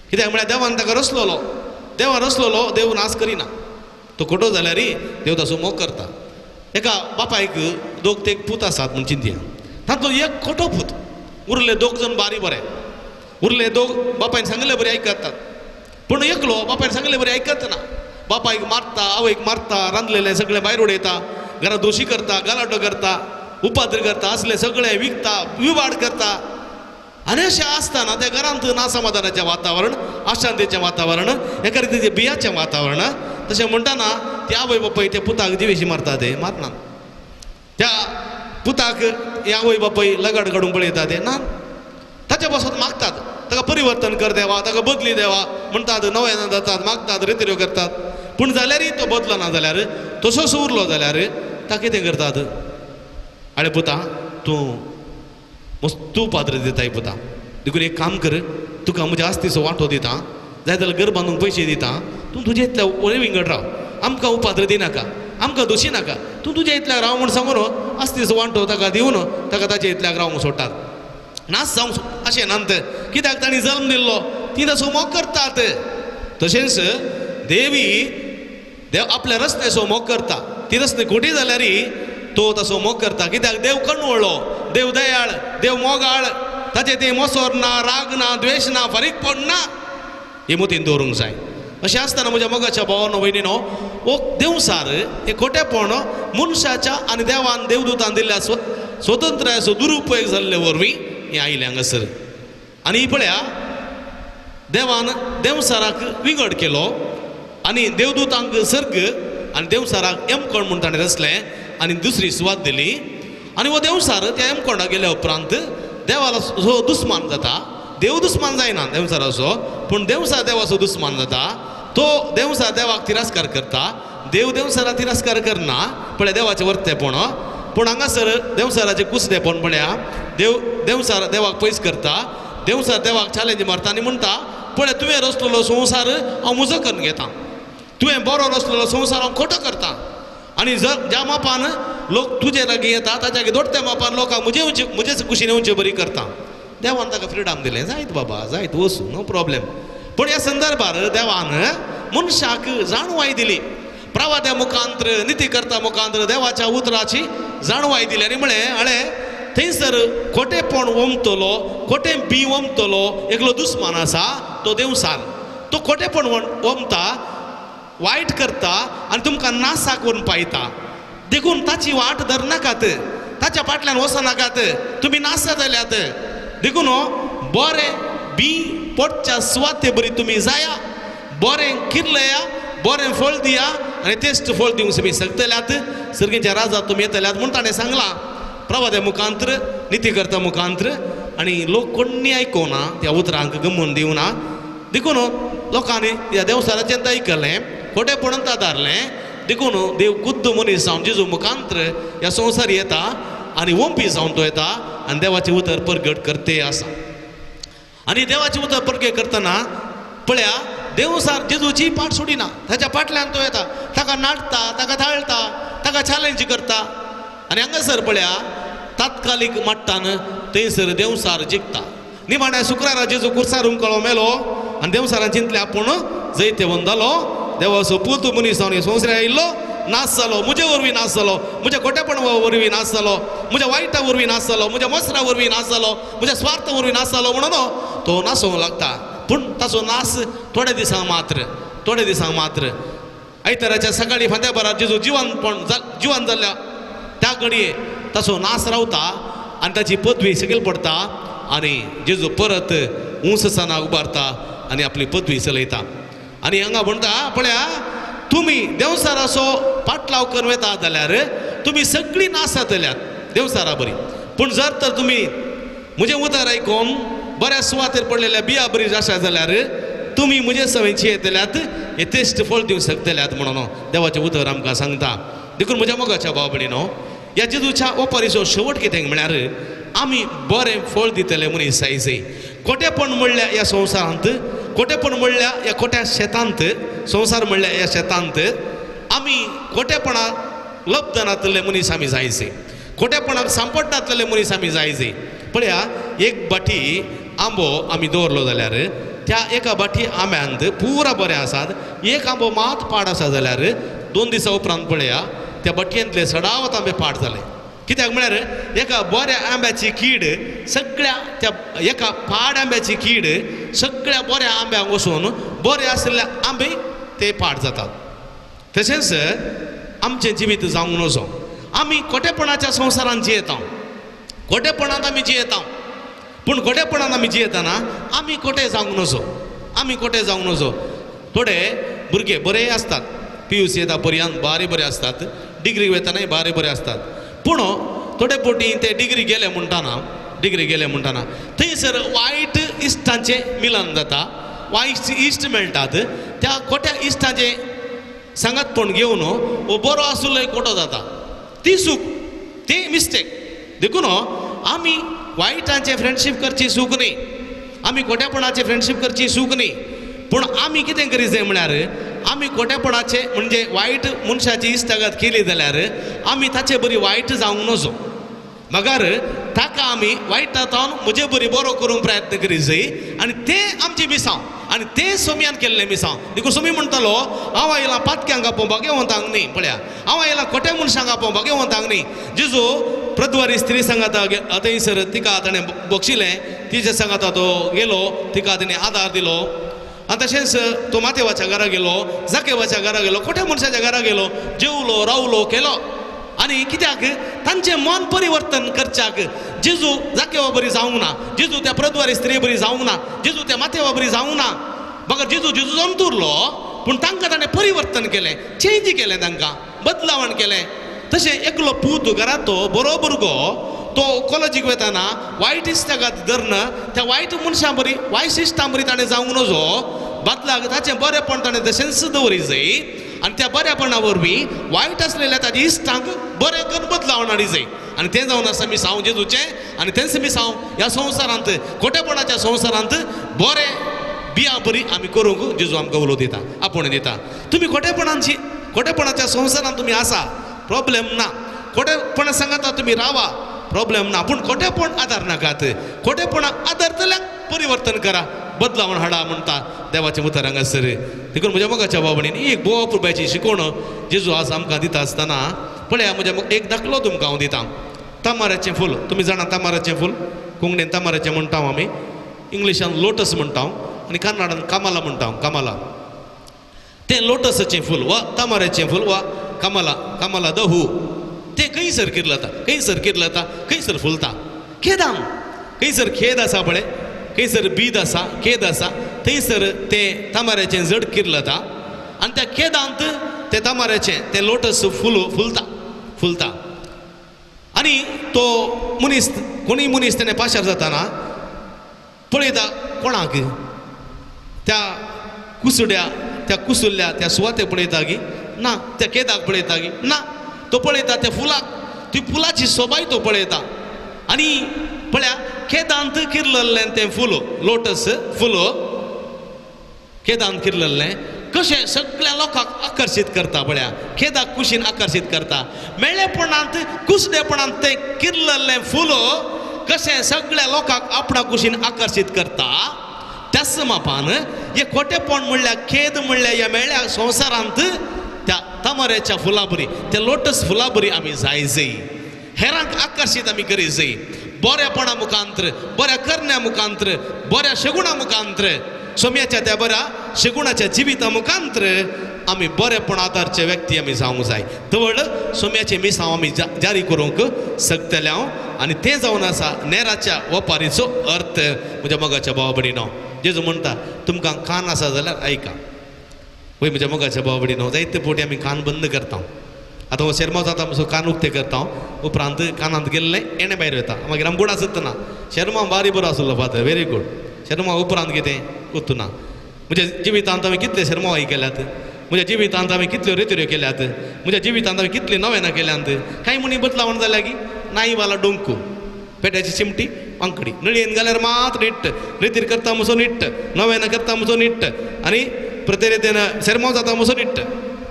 कित्याक म्हळ्यार देवान ताका रचलोलो, देवान रचलोलो, देव नाश करिना. तो खोटो जाल्यार देव ताचो मोग करता. एका बापायक दोग ते पूत आसात म्हूण चिंतया, तातूंत एक खोटो पूत, उरले दोग जण बारी बरे, उरले दोग बापायन सांगले बरें आयकतात, पूण एकलो बापायन सांगले बरें आयकत ना. बापायक मारता, आवयक मारता, रांदलेलें सगळें भायर उडयता, घरा दोशी करता, गलाटो करता, उपाद्र करता, असलें सगळें विकता, विवाड करता. आनी अशें आसतना त्या घरांत नासमाधानाचें वातावरण, अशांतीचें वातावरण, एका रितीचें बियाचें वातावरण. तशें म्हणटना ते आवय बापाय त्या पुताक जिवेशी मारता, ते मारना. त्या पुताक हे आवय बापाय लगाड काडूंक पळयता, ते ना. ताच्या पासून मागतात, ताका परिवर्तन कर देवा, ताका बदली देवा म्हणटात, नव्यान जातात, मागतात, रितिऱ्यो करतात. पूण जाल्यारय तो बदलना जाल्यार, तसोच उरलो जाल्यार ताका कितें करतात? आरे पुता, तूं मस्तू पात्र दिताय पुता, देखून एक काम कर, तुका म्हज्या आस्तीचो वांटो दिता, जाय जाल्यार घर बांदूंक पयशे दिता, तूं तुज्या इतल्या वयर विंगड राव, आमकां उपाद्र दिनाका, आमकां दोशी नाका, तूं तुज्या इतल्याक राव म्हूण सांगून आस्तीचो वांटो ताका दिवन ताका ताच्या इतल्याक रावंक सोडटात. नाच जावंक अशें नंत, कित्याक तांणी जल्म दिल्लो, ती ताचो मोग करतात. तशेंच देवी देव आपल्या रस्त्याचो मोग करता, ती रस्ते खोटी जाल्यार तो ताचो मोग करता. कित्याक? देव कणवळो, देव दयाळ, देव मोगाळ, ताचे ते मोसोर ना, राग ना, द्वेश ना, फारीकपण ना, हे मतीन दवरूंक जाय. अशें आसतना म्हज्या मोगाच्या भावानो भयणीनो, हो देवसार हे खोटेपण मनशाच्या आनी देवान देवदूतान दिल्ल्या स्वतंत्रायेचो दुरुपयोग जाल्ले वरवीं हें आयलें हांगासर. आनी पळया, देवान देवसाराक विंगड केलो आनी देवदूतांक सर्ग आनी देवसाराक यमकोण म्हूण ताणें रचलें आनी दुसरी सुवात दिली. आनी हो देवसार त्या यमकोणाक गेल्या उपरांत देवालो जो दुस्मान जाता, देव दुस्मान जायना देवसाराचो, पूण देवसार देवाचो दुस्मान जाता. तो देवसार देवाक तिरस्कार करता, देव देवसारा तिरस्कार करना, पळय देवाचें वर्तेपण. पूण हांगासर देवसाराचें कुसदेपण पळया, देव देवसार देवाक पयस करता, देवसार देवाक चॅलेंज मारता आनी म्हणटा, पळय तुवें रचलेलो संवसार हांव म्हजो करून घेता, तुवें बरो रचलेलो संवसार हांव खोटो करता, आनी जर ज्या मापान लोक तुजे लागीं येता ताच्या लागीं दोडत्या मापान लोकांक म्हजे येवचे, म्हजेच कुशीन येवचे बरी करता. देवान ताका फ्रिडम दिलें, जायत बाबा जायत, वचूं, नो प्रॉब्लेम. पूण ह्या संदर्भार देवान मनशाक जाणवाय दिली, प्रवाद्या मुखांत्र, नितीकर्ता मुखांत्र देवाच्या उतराची जाणवाय दिली आनी म्हळें, आळे थंयसर खोटेपण ओमतलो, खोटें बी ओमतलो एकलो दुस्मान आसा, तो देवसार, तो खोटेपण ओमता, वायट करता आनी तुमकां नासाक व्हरून पायता. देखून ताची वाट धरनाकात, ताच्या फाटल्यान वचनाकात, तुमी नासा जाल्यात. देखून बरें बी पोटच्या सुवाते बरी तुमी जाया, बरें किर्लया, बरें फळ दिया आनी तेस्ट फळ दिवंक तुमी शकतल्यात, सर्गीच्या राजा तुमी येतल्यात म्हूण ताणें सांगलां प्रवाद्या मुखांत्र, नितीकर्ता मुखांत्र. आनी लोक कोण्णी आयकोना त्या उतरांक गमून दिवना, देखून लोकांनी ह्या देवसाराचें आयकलें, खोटेपणांत आदारलें. देखून देव खुद्द मनीस जावन जेजू मुखांत्र ह्या संवसार येता आनी ओंपी जावन तो येता आनी देवाचें उतर परगट करते आसा. आनी देवाचें उतर परगट करतना पळया देवसार जेजूची पाट सोडिना, ताच्या फाटल्यान तो येता, ताका नाडटा, ताका थाळटा, ताका चॅलेंज करता. आनी हांगासर पळया तात्कालीक मट्टान थंयसर देवसार जिखता. निमाण्या शुक्रारा जेजू कुर्सार उमकळो मेलो आनी देवसारान चिंतलें आपूण जैतेवंत जालो, देवाचो पूत मनीस जावन संवसार आयिल्लो, नाश जालो, म्हजे वरवीं नाश जालो, म्हज्या खोटेपणा वरवीं नाश जालो, म्हज्या वायटा वरवीं नाश जालो, म्हज्या मसरा वरवीं नाश जालो, म्हज्या स्वार्थ वरवीं नाश जालो म्हणून तो नासोवंक लागता. पूण ताचो नाश थोड्या दिसांक मात्र, थोड्या दिसांक मात्र. आयताराच्या सकाळीं फांत्या बारार जेजू जिवनपण जिवन जाल्ल्या त्या घडये ताचो नाश रावता आनी ताची पदवी सकयल पडटा आनी जेजू परत उंचसाना उबारता आनी आपली पदवी चलयता. आनी हांगा म्हणटा पळया तुमी देवसाराचो पाटलाव करून वता जाल्यार तुमी सगळीं नाश जातल्यात देवसारा बरी, पूण जर तर तुमी म्हजें उतर आयकून बऱ्या सुवातेर पडलेल्या बिया बरी आसा जाल्यार तुमी म्हजे सवयची येतल्यात, येथेश्ट फळ दिवंक शकतल्यात म्हणून देवाचें उतर आमकां सांगता. देखून म्हज्या मोगाच्या भाव भयणीनो, ह्या जेजूच्या ओपारीचो शेवट कितें म्हळ्यार आमी बरें फळ दितले मनीस जाय. खोटेपण म्हणल्यार ह्या संवसारांत, खोटेपण म्हणल्यार ह्या खोट्या शेतांत, संवसार म्हणल्यार ह्या शेतांत आमी खोटेपणाक लब्ध नातले मनीस आमी जायचे, खोटेपणाक सांपडनातलेले मनीस आमी जायचे. पळया एक बाटी आंबो आमी दवरलो जाल्यार त्या एका बाटी आंब्यांत पुरा बरें आसात, एक आंबो मात पाड आसा जाल्यार 2 दिसां उपरांत पळया त्या बाटयेंतले सडावत आंबे पाड जाले. कित्याक म्हळ्यार एका बऱ्या आंब्याची कीड सगळ्या त्या एका पाड आंब्याची कीड सगळ्या बऱ्या आंब्यांक वचून बरे आशिल्ले आंबे ते पाड जातात. तशेंच आमचें जिवीत जावंक नजो. आमी खोटेपणाच्या संवसारांत जियेता, खोटेपणांत आमी जियेता, पूण खोटेपणांत आमी जियेतना आमी खोटे जावंक नजो, आमी खोटे जावंक नजो. थोडे भुरगे बरे आसतात, पी यू सी येता पर्यंत बारे बरे आसतात, डिग्री वतानाय बारे बरे आसतात, पूण थोडे फावटी ते डिग्री गेले म्हणटाना, डिग्री गेले म्हणटाना थंयसर वायट इश्टांचें मिलन जाता, वायट इश्ट मेळटात, त्या खोट्या इश्टांचें सांगातपण घेवन हो बरो आशिल्लो खोटो जाता. ती चूक, ती मिस्टेक. देखून आमी वायटांचें फ्रेंडशीप करची चूक न्ही, आमी खोटेपणाचें फ्रेंडशीप करची चूक न्ही, पूण आमी कितें करी जाय म्हळ्यार आमी खोटेपणाचे म्हणजे वायट मनशाची इश्टागत केली जाल्यार आमी ताचे बरी वायट जावंक नजो, मगर ताका आमी वायटा जावन म्हजे बरी बरो करूंक प्रयत्न करी जाय आनी तें आमचें मिसांव आनी तें सोमयान केल्लें मिसांव. देखून सोमी म्हणटालो हांव आयलां पातक्यांक आपोवपाक घेवंतांक न्ही, पळया हांव आयलां खोट्या मनशांक आपोवपाक घेवंतांक न्ही. जेजू प्रद्वारी स्त्री सांगाता थंयसर तिका ताणें बक्षिलें, तिच्या सांगाता तो गेलो, तिका ताणें आदार दिलो. आनी तशेंच तो मातेवाच्या घरा गेलो, जाकेवाच्या घरा गेलो, खोट्या मनशाच्या घरा गेलो, जेवलो रावलो केलो. आनी कित्याक तांचें मन परिवर्तन करच्याक जेजू जाकेवा बरी जावंक ना, जेजू त्या प्रद्वारी स्त्री बरी जावंक ना, जेजू त्या मातेवा बरी जावंक ना, मगर जेजू जेजू जावन उरलो, पूण तांकां ताणें परिवर्तन केलें, चेंज केलें, तांकां बदलावण केलें. तशें एकलो पूत घरांत तो बरो भुरगो तो कॉलेजीक वतना वायट इश्टागत धरन त्या वायट मनशां बरी वायट इश्टां बरी ताणें जावंक नजो, बदलाक ताचें बरेंपण ताणें तशेंच दवरी जाय आनी त्या बऱ्यापणा वरवीं वायट आसलेल्या ताच्या इश्टांक बरें करून बदलावण हाडी जाय. आनी तें जावन आसा मिसांव जेजूचें आनी तेंच मिसांव ह्या संवसारांत खोटेपणाच्या संवसारांत बरें बियां बरी आमी करूंक जेजू आमकां उलो दिता, आपोवणें दिता. तुमी खोटेपणांची खोटेपणाच्या संवसारांत तुमी आसा, प्रॉब्लेम ना, खोटेपणा सांगाता तुमी रावा, प्रॉब्लेम ना, पूण खोटेपण आदार नाकात, खोटेपणाक आदारतल्याक परिवर्तन करा, बदलावण हाडा म्हणटा देवाचें उतर हांगासर. देखून म्हज्या मोगाच्या भाव भयणींनी एक भोव अपुरबायेची शिकवण जेजू आज आमकां दिता आसतना पळया म्हज्या एक दाखलो तुमकां हांव दिता. तामाराचें फूल, तुमी जाणा तामाराचें फूल, कोंकणीन तामाराचें म्हणटा आमी, इंग्लिशान लोटस म्हणटा आनी कन्नडान कमला म्हणटा, कमला. तें लोटसाचें फूल वा तामाराचें फूल वा कमला, कमला दहू, तें खंयसर किर्लता, खंयसर किर्लता, खंयसर फुलता, खेदान खंयसर खेद आसा पळय, खंयसर बीद आसा, खेद आसा, थंयसर तें तामाराचें जड किर्लता. आनी त्या खेदांत ते तमाऱ्याचें ते लोटस फूल फुलता फुलता. आनी तो मनीस कोणीय मनीस तेणें पाशार जाताना पळयता कोणाक त्या कुसड्या त्या कुसुल्ल्या त्या सुवाते पळयता की ना, त्या केदाक पळयता की ना, तो पळयता त्या फुलाक, ती फुलाची सोबाय तो पळयता. आनी पळया केदांत किरललें तें फूल लोटस फूल केदांत किरललें कशें सगळ्या लोकांक आकर्शीत करता. पळया खेदाक कुशीन आकर्शीत करता. मेळेपणांत कुसडेपणांत तें किरललें फूल कशें सगळ्या लोकांक आपणा कुशीन आकर्शीत करता. त्याच मापान हे खोटेपण म्हणल्यार खेद म्हणल्यार ह्या मेळ्या संवसारांत त्या तमऱ्याच्या फुलां बरी त्या लोटस फुलां बरी आमी जाय जय हेरांक आकर्शीत आमी करी जय बऱ्यापणा मुखांत्र बऱ्या करण्या मुखांत्र बऱ्या शगुणा मुखांत्र सोम्याच्या त्या बऱ्या शगुणाच्या जिविता मुखांत्र आमी बरेपण आदारचे व्यक्ती आमी जावंक जाय. तवळ सोम्याचे मिसांव आमी जारी करूंक शकतले हांव. आनी तें जावन आसा नेराच्या वपारीचो अर्थ. म्हज्या मोगाच्या भावा भयणीनो, जेजू म्हणटा तुमकां कान आसा जाल्यार आयका. वय म्हज्या मोगाच्या भावा भयणीनो, जायते फावटी आमी कान बंद करता. आतां हो शेरमांव जाता म्हणसर कान उक्ते करता, उपरांत कानांत गेल्लें येणें भायर वता, मागीर आमी गोड आसतना शेरमांव बारी बरो आसलो फादर, व्हेरी गूड. शेरमांव उपरांत कितें कोत्तुना. म्हज्या जिवितांत हांवें कितले शेरमांव आयकल्यात, म्हज्या जिवितांत हांवें कितल्यो रेतुऱ्यो केल्यात, म्हज्या जिवितांत हांवें कितली नवेनां केल्यांत. कांय म्हणी बदलावण जाल्या की नाई वाला डोंकू, पेट्याची चिमटी वांकडी, नळयेन घाल्यार मात निट्ट, रेतीर करता म्हणसो निट्ट, नवेनां करता म्हणसो निट्ट, आनी प्रत्येक शेरमांव जाता म्हणसो निट्ट,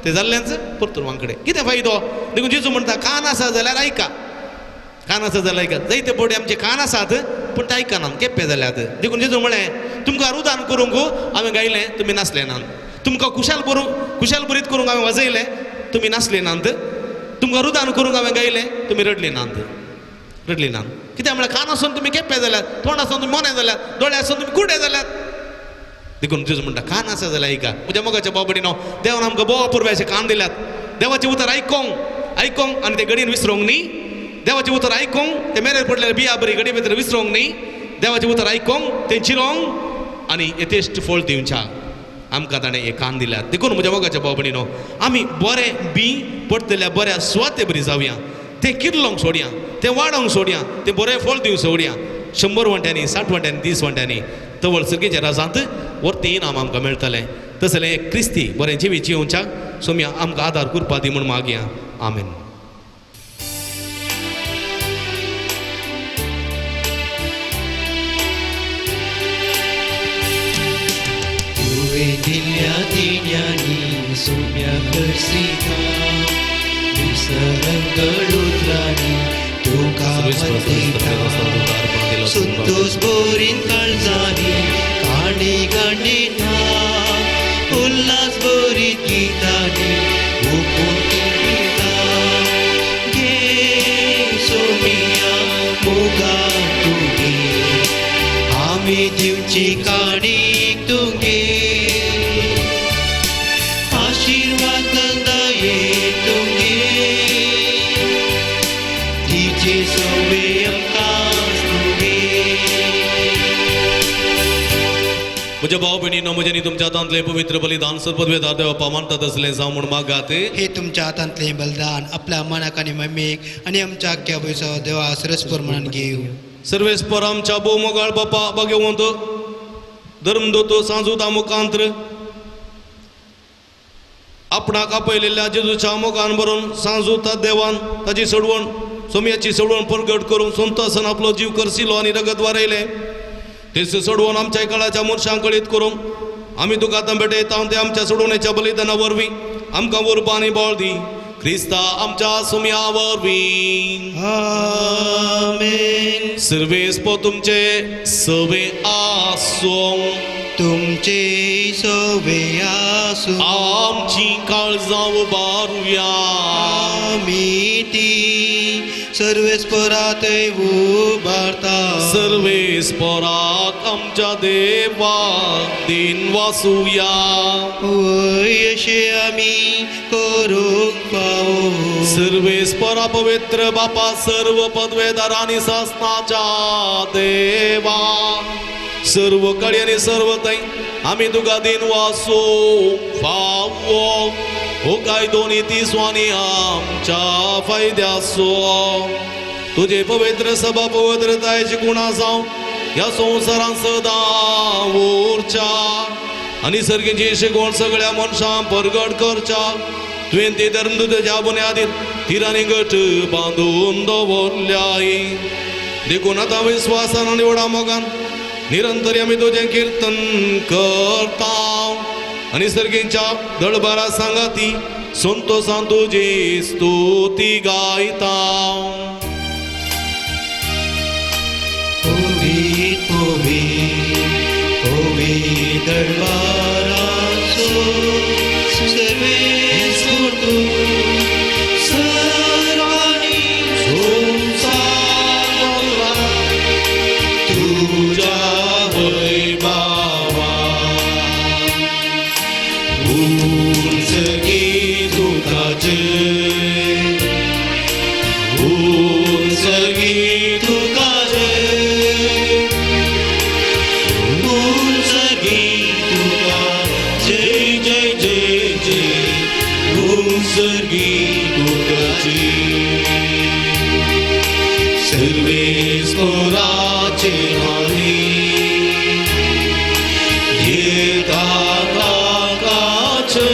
ते जाल्लेंच परतून वांकडे. कितें फायदो? देखून जेजू म्हणटा कान आसा जाल्यार आयका, कान आसा जाल्यार आयका. जायते फावटी आमचे कान आसात पूण ते आयकनात, केप्पे जाल्यात. देखून जेजू म्हळें तुमकां रुदान करूंक हांवें गायलें, तुमी नासले नात. तुमकां खुशाल खुशाल बरीत करूंक हांवें वाजयलें, तुमी नासले नात. तुमकां रुदान करूंक हांवें गायलें, तुमी रडली नात, रडली नात. कित्याक म्हळ्यार कान आसून तुमी केप्पे जाल्यात, तोंड आसून तुमी मोने जाल्यात, दोळे आसून तुमी कुडे जाल्यात. देखून जेजू म्हणटा कान आसा जाल्यार आयका. म्हज्या मोगाच्या भाव भयणीनो, देवान आमकां भोव अपुरबायेचे कान दिल्यात. देवाचें उतर आयकोंक आयकोंक आनी ते घडयेन विसरोंक न्ही. देवाचें उतर आयकोंक ते मेरेर पडलेले बिया बरी घडये भितर विसरोंक न्ही. देवाचें उतर आयकोंक तें चिरोंक आनी यथेश्ट फळ दिवच्या आमकां ताणें हे कान दिल्यात. देखून म्हज्या मोगाच्या भाव भयणीनो, आमी बरें बी पडटल्या बऱ्या सुवाते बरी जावया, तें किर्लोंक सोडया, तें वाडोवंक सोडया, तें बरें फळ दिवंक सोडया. 100 वांट्यांनी, 60 वांट्यांनी, 30 वांट्यांनी तवळ सर्गीच्या राजांत वर्ती इनाम आमकां मेळटलें. तसलें एक क्रिस्ती बरें जिवीत जियोवच्याक सोम्या आमकां आदार करपा दी म्हूण मागया. आमेन. तुवें दिल्या दिण्यांनी सोम्या करसिता विसरंगळ उतरांनी तुका वंदिता. संतोष बोरीन काळजांनी काणी गाणिता, उल्हास बोरीत गितांनी हुकूम तुमिता. घे सोमिया मोगा तुगे, आमी दिवची काणी तुगे, आशिर्वाद दये तुगे, तिचे सोबे आमकां तुगे. म्हज्या भाव भयणीनो, म्हज्या न्ही तुमच्या हातांतलें पवित्र बलिदान सर्वपदवेदार देवा मानता तसलें जावं म्हूण मागात. हे तुमच्या हातांतलें बलिदान आपल्या मनाक आनी मम्मीक आनी आमच्या आख्ख्या भुंयचो देवा सरस्पर म्हणून घेव. सर्वेस्पर आमच्या भोव मोगाळ बापा भाग्यवंत धर्मदूत सांजुता मुखांत्र आपणाक आपयलेल्या जेजूच्या मोगान भरून सांजुता देवान ताची सोडवण सोम्याची सोडवण परगट करून संतोसान आपलो जीव करसिलो आनी रगत वारयलें. तेच सोडवण आमच्या काळाच्या मनशांक कळीत करूंक आमी तुका आतां भेटयता. ते आमच्या सोडवणेच्या बलिदाना वरवीं आमकां उर्बा आनी बळ दी. क्रिस्ता आमच्या सोम्या वरवीं. आमेन. सर्वेस्पर तुमचे सवे आसूं. तुमचे सवे आसूं. आमची काळजां उबारुया. आमी ती सर्वेस्परात उबारता. सर्वेस्पराक आमच्या देवाक दिन वासुया. वय अशें आमी करूंक फावो. सर्वेस्परा पवित्र बापा सर्व पदवेदार आनी सासनाच्या देवा, सर्व कळी आनी सर्व थंय आमी तुका दिन वासो फावो हो कायदो नीती स्वानी आमच्या फायद्याचो तुजे पवित्र सभा पवित्रतायेची गुणा जावं ह्या संवसारांत सदां उरच्या आनी सर्गीची शिकवण सगळ्या मनशां परगट करच्या तुवें ती धर्म तुज्या बुन्यादीत थिरांनी गट बांदून दवरल्याय देखून आतां विस्वासान आनी व्हडा मोगान निरंतर आमी तुजें किर्तन करता आनी सर्गींच्या दळबारा सांगाती संतोसान तुजी स्तुती गायता. ओवी ओवी ओवी दरबाराचो सर्वेस्पर तूं सर्वांनी संवसारला तुज्या वैभवा उंचगी तुका जय उंचगी तुका जय उंचगी तुका जय जय जय जय उंचगी तुका जय सर्वेस्पराचे हानी येता काकाचे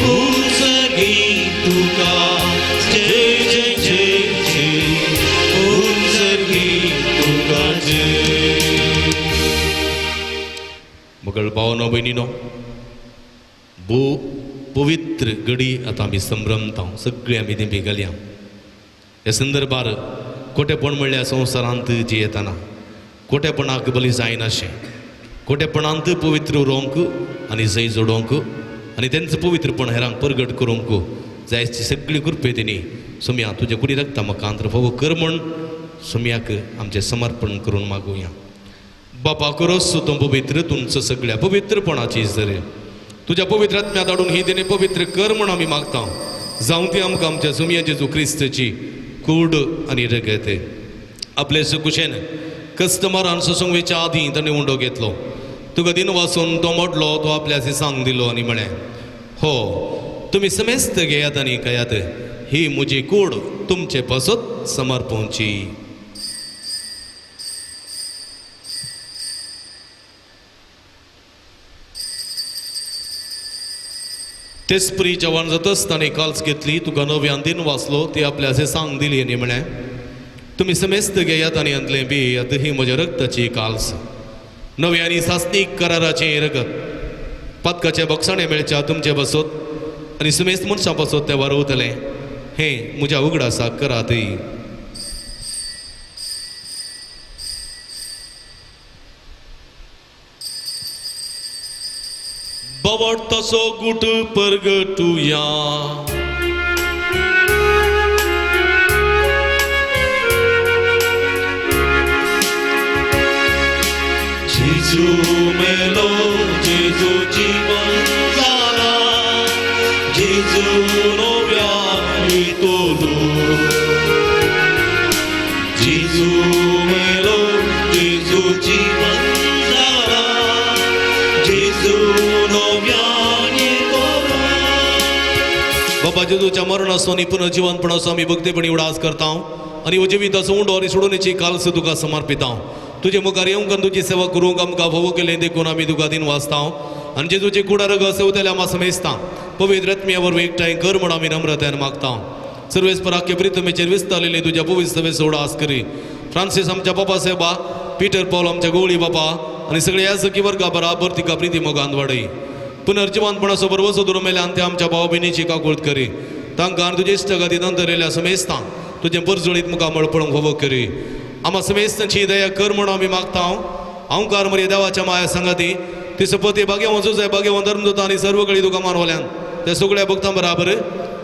उंचगी तुका जय जय जय जय उंचगी तुका जय. मगळ भावनो भयणीनो भो पवित्र घडी आतां आमी संभ्रमता सगळीं आमी तेंपी घालया. ह्या संदर्भार खोटेपण म्हणल्यार संवसारांत जियेतना खोटेपणाक बली जायनाशें खोटेपणांत पवित्र उरोवंक आनी जय जोडोवंक आनी तेंचो पवित्रपण हेरांक परगट करूंक जायची सगळी कृपे तेणी सोमया तुज्या कुडी रक्ता म्हाका आंतर कर म्हण सोमयाक आमचें समर्पण करून मागुया. बापा करोस तूं पवित्र तुमचो सगळ्या पवित्रपणाची जर तुज्या पवित्र आत्म्या धाडून ही तेणी पवित्र कर म्हण आमी मागता जावं ती आमकां आमच्या सोमया जेजू क्रिस्ताची कूड आनी रगत. आपले सुकुशेन कस्टमरान सोसूंक आदीं ताणें उंडो घेतलो तुका दिन वासून तो मोडलो तो आपल्या सांग दिलो आनी म्हळें हो तुमी समेस्त घेयात आनी खायात ही म्हजी कूड तुमचे पासत समर्पणची. तेसपरी जवान जातच ताणें काल्स घेतली तुका नव्यान दिन वाचलो ती आपल्या सांग दिली आनी म्हळें तुमी समेस्त घेयात आनी अंतलें पियात ही म्हज्या रक्ताची काल्स नव्या आनी सासणीक कराराचें रगत पातकाचे बक्षाणे मेळच्या तुमचे बसत आनी समेस्त मनशां पासत तें वारवतलें हें म्हज्या उगडासाक करात. बावट तसो गुट परगटुया. जेजू मेलो जेजू जीवन जाला जेजू नव्यान येतलो जेजू मेलो जेजू जीवन जाला जेजू नव्यान येतलो. बाबा जेजूच्या मरणाचो आनी पुनर्जिवनपणाचो आमी भक्तीपणी उडास करता आनी जिविताचो उंडो आनी सोडोवणेची काल्स तुका समर्पिता. तुजे मुखार येवंक आनी तुजी सेवा करूंक आमकां भोव केलें देखून आमी तुका दिन वाचता आनी जेजूचे कुडा रगत सेवतले आमा समेजता पवित्र आत्म्या वरवीं एकठांय कर म्हण आमी नम्रतायेन मागता. सर्वेस्पराक प्रितमेचेर विस्तारलेली तुज्या पवित्र सभेचो उडास करी. फ्रांसीस आमच्या बाबा साहेबा पीटर पावल आमच्या गोवळी बाबा आनी सगळे ह्या सखी वर्गा बराबर तिका प्रिती मोगान वाडय. पुनर्जिवनपणाचो बरवसो दुरून मेल्यान ते आमच्या भाव भयणीची काकूळत करी. तांकां आनी तुजे इश्टगाती नंतर समेजता तुजें परजळीत मुखामळ पळोवंक फावो करी. आमा समेस्तांची दया कर म्हण आमी मागता. हांवकार मरे देवाच्या माया सांगाती ती सपती भाग्यवान सुजाय भाग्यवान धर्मदूत आनी सर्व कडी तुका मानवल्यान त्या सगळ्या भक्तां बराबर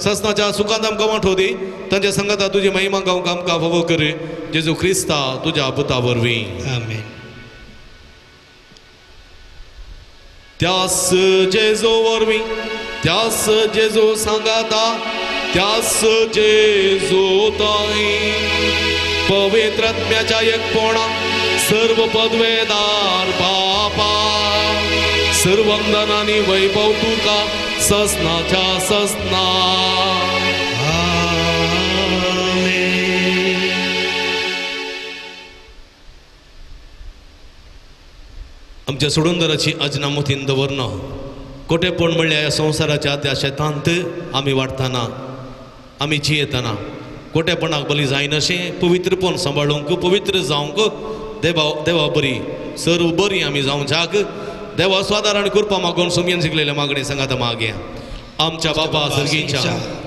ससनाच्या सुखांत आमकां वांटो दी तांच्या सांगाता तुजी महिमा गावंक आमकां फावो कर जेजू क्रिस्ता तुज्या पुता वरवीं. आमेन. त्यास जेजू वरवीं त्यास जेजू सांगाता त्यास जेजू ताई पवित्र आत्म्याच्या एकपणा सर्व पदवेदार बापा सर्वंदन आनी वैभव तुका ससनाच्या ससना. आमच्या सोडूनदाराची अजना मोतीन दवरना कोटेपण म्हणल्यार ह्या संवसाराच्या त्या शेतांत आमी वाडटना आमी जियेतना कोटेपणाक बली जायनाशें पवित्रपण सांबाळूंक पवित्र जावंक देवा देवा बरी सर्व बरी आमी जावच्याक देवा स्वादार आनी कृपा मागून सुमयन शिकलेल्या मागणी सांगात मागया. आमच्या बापा सर्गीच्या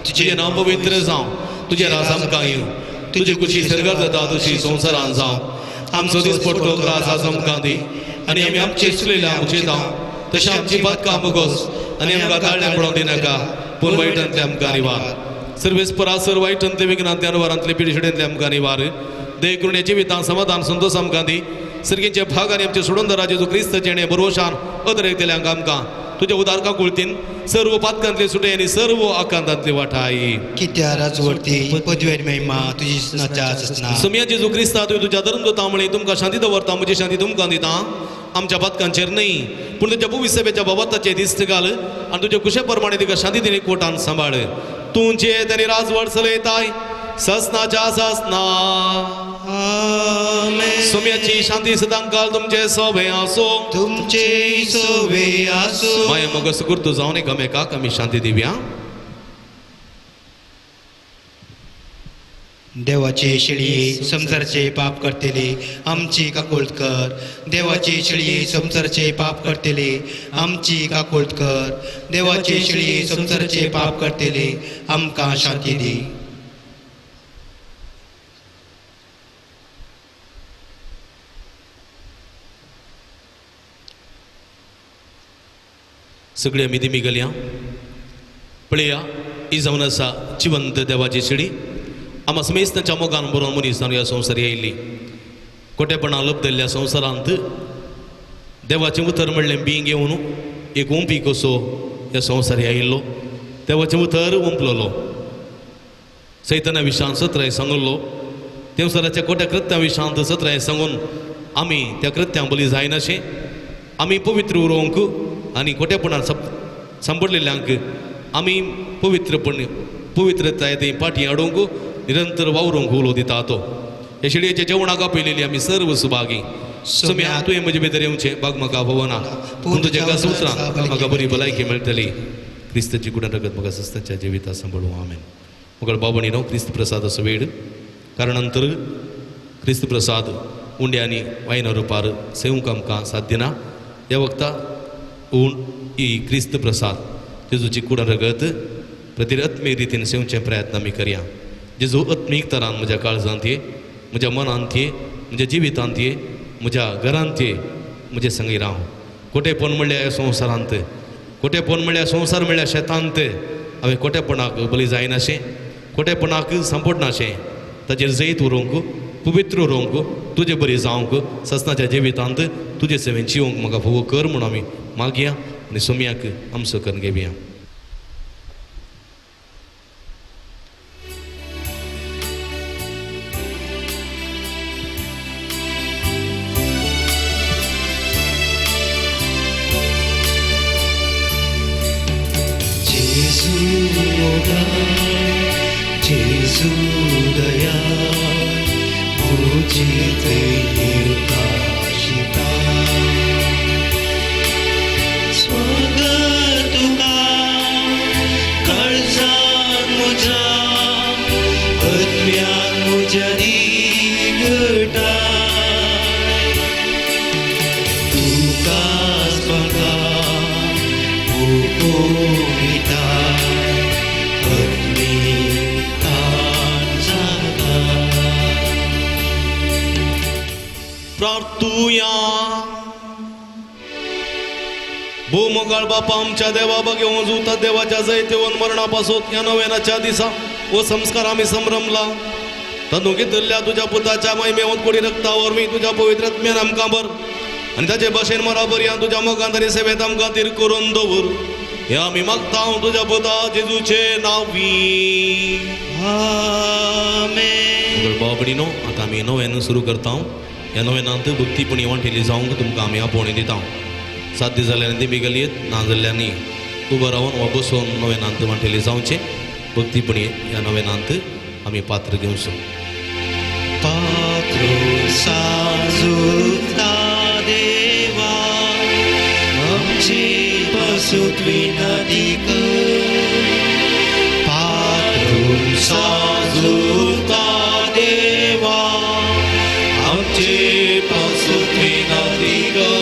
तुजें नांव पवित्र जावं, तुजें राज आमकां येवं, तुजी खुशी सर्गार जाता तशी संवसारान जावं. आमचो दिसपट्टो ग्रास आज आमकां दी आनी आमी आमचे चुकलेल्या आमचे तशें आमची पातकां मुगोस आनी आमकां ताळ्ळे पडोवंक दिनाका पूण वायटांतले आमकां निवार. सर्वेस्परा सर वायटांतले विघ्नांतले अनवरांतले पिडशेंतले आमकां निवार. देव करुणे जिवितांत समाधान संतोष आमकां दी. सर्गींचे भाग आनी आमचे सोडून जेजू क्रिस्त जेणे भरवशान अदरेकतल्यांक आमकां तुज्या उदार काकुळतीन सर्व पातकांतले सुटे आनी सर्व आकांतांतले वाठाय. कित्या राजवर्ती पदवेर महिमा तुजी ससना. सोमया जेजू क्रिस्ता तुवें तुज्या धर्म दोता म्हळें तुमकां शांती दवरता म्हजी शांती तुमकां दिता. आमच्या पातकांचेर न्हय पूण तुज्या भुविसेवेच्या बाबताचे दिश्ट घाल आनी तुज्या कुशे प्रमाणे तिका शांती दिनी कोटान सांबाळ. तूं जे आनी राजवट चलयताय ससनाच्या ससना. सोम्याची शांती सदांकाल तुमचे सोबे आसो तुमचे सोबे आसो. माया मग सुकुर्तू जावन एकामेकाक आमी शांती दिवया. देवाचे शेळये संसारचे पाप करतले आमची काकुळट कर. देवाचे शेळये संसारचे पाप करतले आमची काकुळट कर. देवाचे शेळये संसारचे पाप करतले आमकां शांती दी. सगळी आमी दिमी गेल्या पळया ही जावन आसा जिवंत देवाची शिडी. आमा समेस्तांच्या मोगान बरोवन मनीस जावन ह्या संवसार आयिल्ली कोटेपणां लपदल्ल्या संवसारांत देवाचें उतर म्हणलें बींग घेवन एक ओंपी कसो ह्या संवसार आयिल्लो. देवाचें उतर ओंपलोलो सैतना विशांत सत्राय सांगल्लो. देवसराच्या कोट्या कृत्यां विशांत सत्राय सांगून आमी त्या कृत्यां बली जायनाशें आमी पवित्र उरोवंक आनी कोटेपणान सांपडलेल्यांक आमी पवित्रपण पवित्रताय ती पाटी हाडूंक निरंतर वावरूंक उलो दिता तो. हे शिडयेच्या जेवणाक आपयलेली आमी सर्व सुभागी. सोम्या तुवें म्हजे भितर येवचें बाग म्हाका भोवना पूण तुज्या एका उतरान म्हाका बरी भलायकी मेळटली. क्रिस्ताची कुडान रगत म्हाका सस्ताच्या जिविता सांबाळूं. आमेन. मुखार बाबणी न्हू क्रिस्त प्रसाद असो वेळ कारण नंतर क्रिस्त प्रसाद उंडे आनी वायना रुपार सेवंक आमकां साध्य ना. ह्या वखता ऊण ही क्रिस्त प्रसाद जेजूची कुडान रगत प्रति आत्मीक रितीन सेवचे प्रयत्न आमी करया. जेजू आत्मीक तरान म्हज्या काळजांत ये, म्हज्या मनांत ये, म्हज्या जिवितांत ये, म्हज्या घरांत ये, म्हजे संगी राव. कोटेपण म्हणल्यार संवसारांत, कोटेपण म्हणल्यार संवसार म्हणल्यार शेतांत हांवें कोटेपणाक बली जायनाशें, कोटेपणाक सांपडनाशें, ताचेर जैत उरोवंक, पवित्र उरोवंक, तुजे बरी जावंक, ससनाच्या जिवितांत तुजे सेवेन जिवंक म्हाका फोव कर म्हूण आमी मागया आनी सोम्याक आमचो करून घेवया. जेजू दया मुझे तेरे स्वागत तुका काळजान म्हज्या आत्म्यान म्हज्या निकटा तुकाच म्हाका उपविता प्रार्थुया. भूमगाळ बापा आमच्या देवा बघेवन जुता देवाच्या जैतेवन मरणापासून ह्या नव्यानाच्या दिसा वो संस्कार आमी संभ्रमला. तातूंत घेतिल्ल्या तुज्या पुताच्या महिमेवन कोडी रक्ता वरवीं तुज्या पवित्र आत्म्यान आमकां भर आनी ताचे भाशेन मराबर ह्या तुज्या मोगान आनी सेवेंत आमकां तीर करून दवर. हे आमी मागता तुज्या पुता जेजूचे नांवी. आमेन. भाव भयणीनो, आतां आमी नव्यान सुरू करता. ह्या नव्यानांत भक्तीपणी वांटेली जावंक तुमकां आमी आपोवणी दिता. साध्य जाल्यार ती बिगल येत, ना जाल्ल्यांनी उबो रावन वा बसोवन नव्यानांत वांटेली जावचें. भक्तीपणी ह्या नव्यानांत आमी पात्र घेवचो. पात्रो साजुता देवा आमचे पासून विनंती कर. पात्रो साजुता देवा आमचे पासून विनंती कर.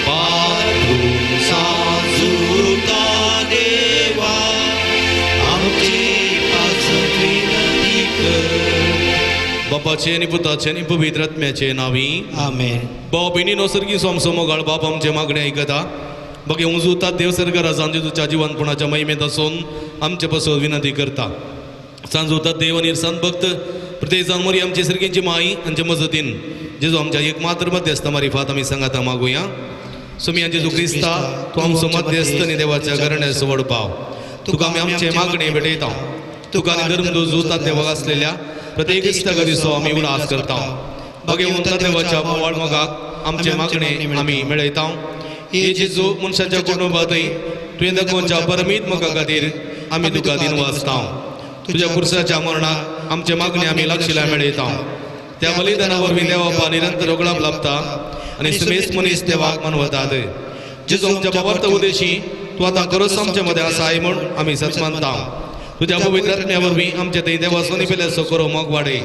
पात्रो साजुता देवा आमचे पासून विनंती कर. बापाचे आनी पुताचे आनी पवित्र आत्म्याचे नांवी आमेन. भाव भयणीनो, सर्गी सोमसो मोगाळ बाप आमचे मागणें आयकता. बगे उजूता देव सर्ग राजान जेजूच्या जिवनपणाच्या महिमेंत आसून आमचे पासत विनंती करता. सांजवता देव आनी संत भक्त प्रत्येक जावन मोरी आमची सर्गींची माई आमचे मजतीन जेजू आमच्या एक मात्र मध्यस्थ मारिफात आमी सांगाता मागुया. सुमी जेजू क्रिस्ता, तूं आमचो मध्यस्थ आनी देवाच्या घराण्याचो व्हड पाव. तुका आमी आमचे मागणें भेटयता. तुका आनी धर्म जुता देवाक आसलेल्या प्रत्येक इश्टागतीचो दिसो आमी उडास करता. बगे उंता देवाच्या मोवाळ मोगाक आमचे मागणें आमी मेळयता. हे जेजू मनशाच्या कुटुंबातय तुवें दाखोवच्या परमीत मोगा खातीर आमी तुका दिनवासता. तुज्या कुर्साच्या मरणाक आमचे मागणें आमी लागशिल्ल्या मेळयता. त्या बलिदाना वरवीं देवा निरंतर रोगडाप लाभता आनी सुमेस मनीस देवाक मानवतात. जेजू आमच्या बाबार्थ उदेशी तूं आतां खरोच आमच्या मदें आसाय म्हूण आमी सत मानता. तुज्या पवित्र आत्म्या वरवीं आमच्या थंय देवा सोनी करो मोग वाडय.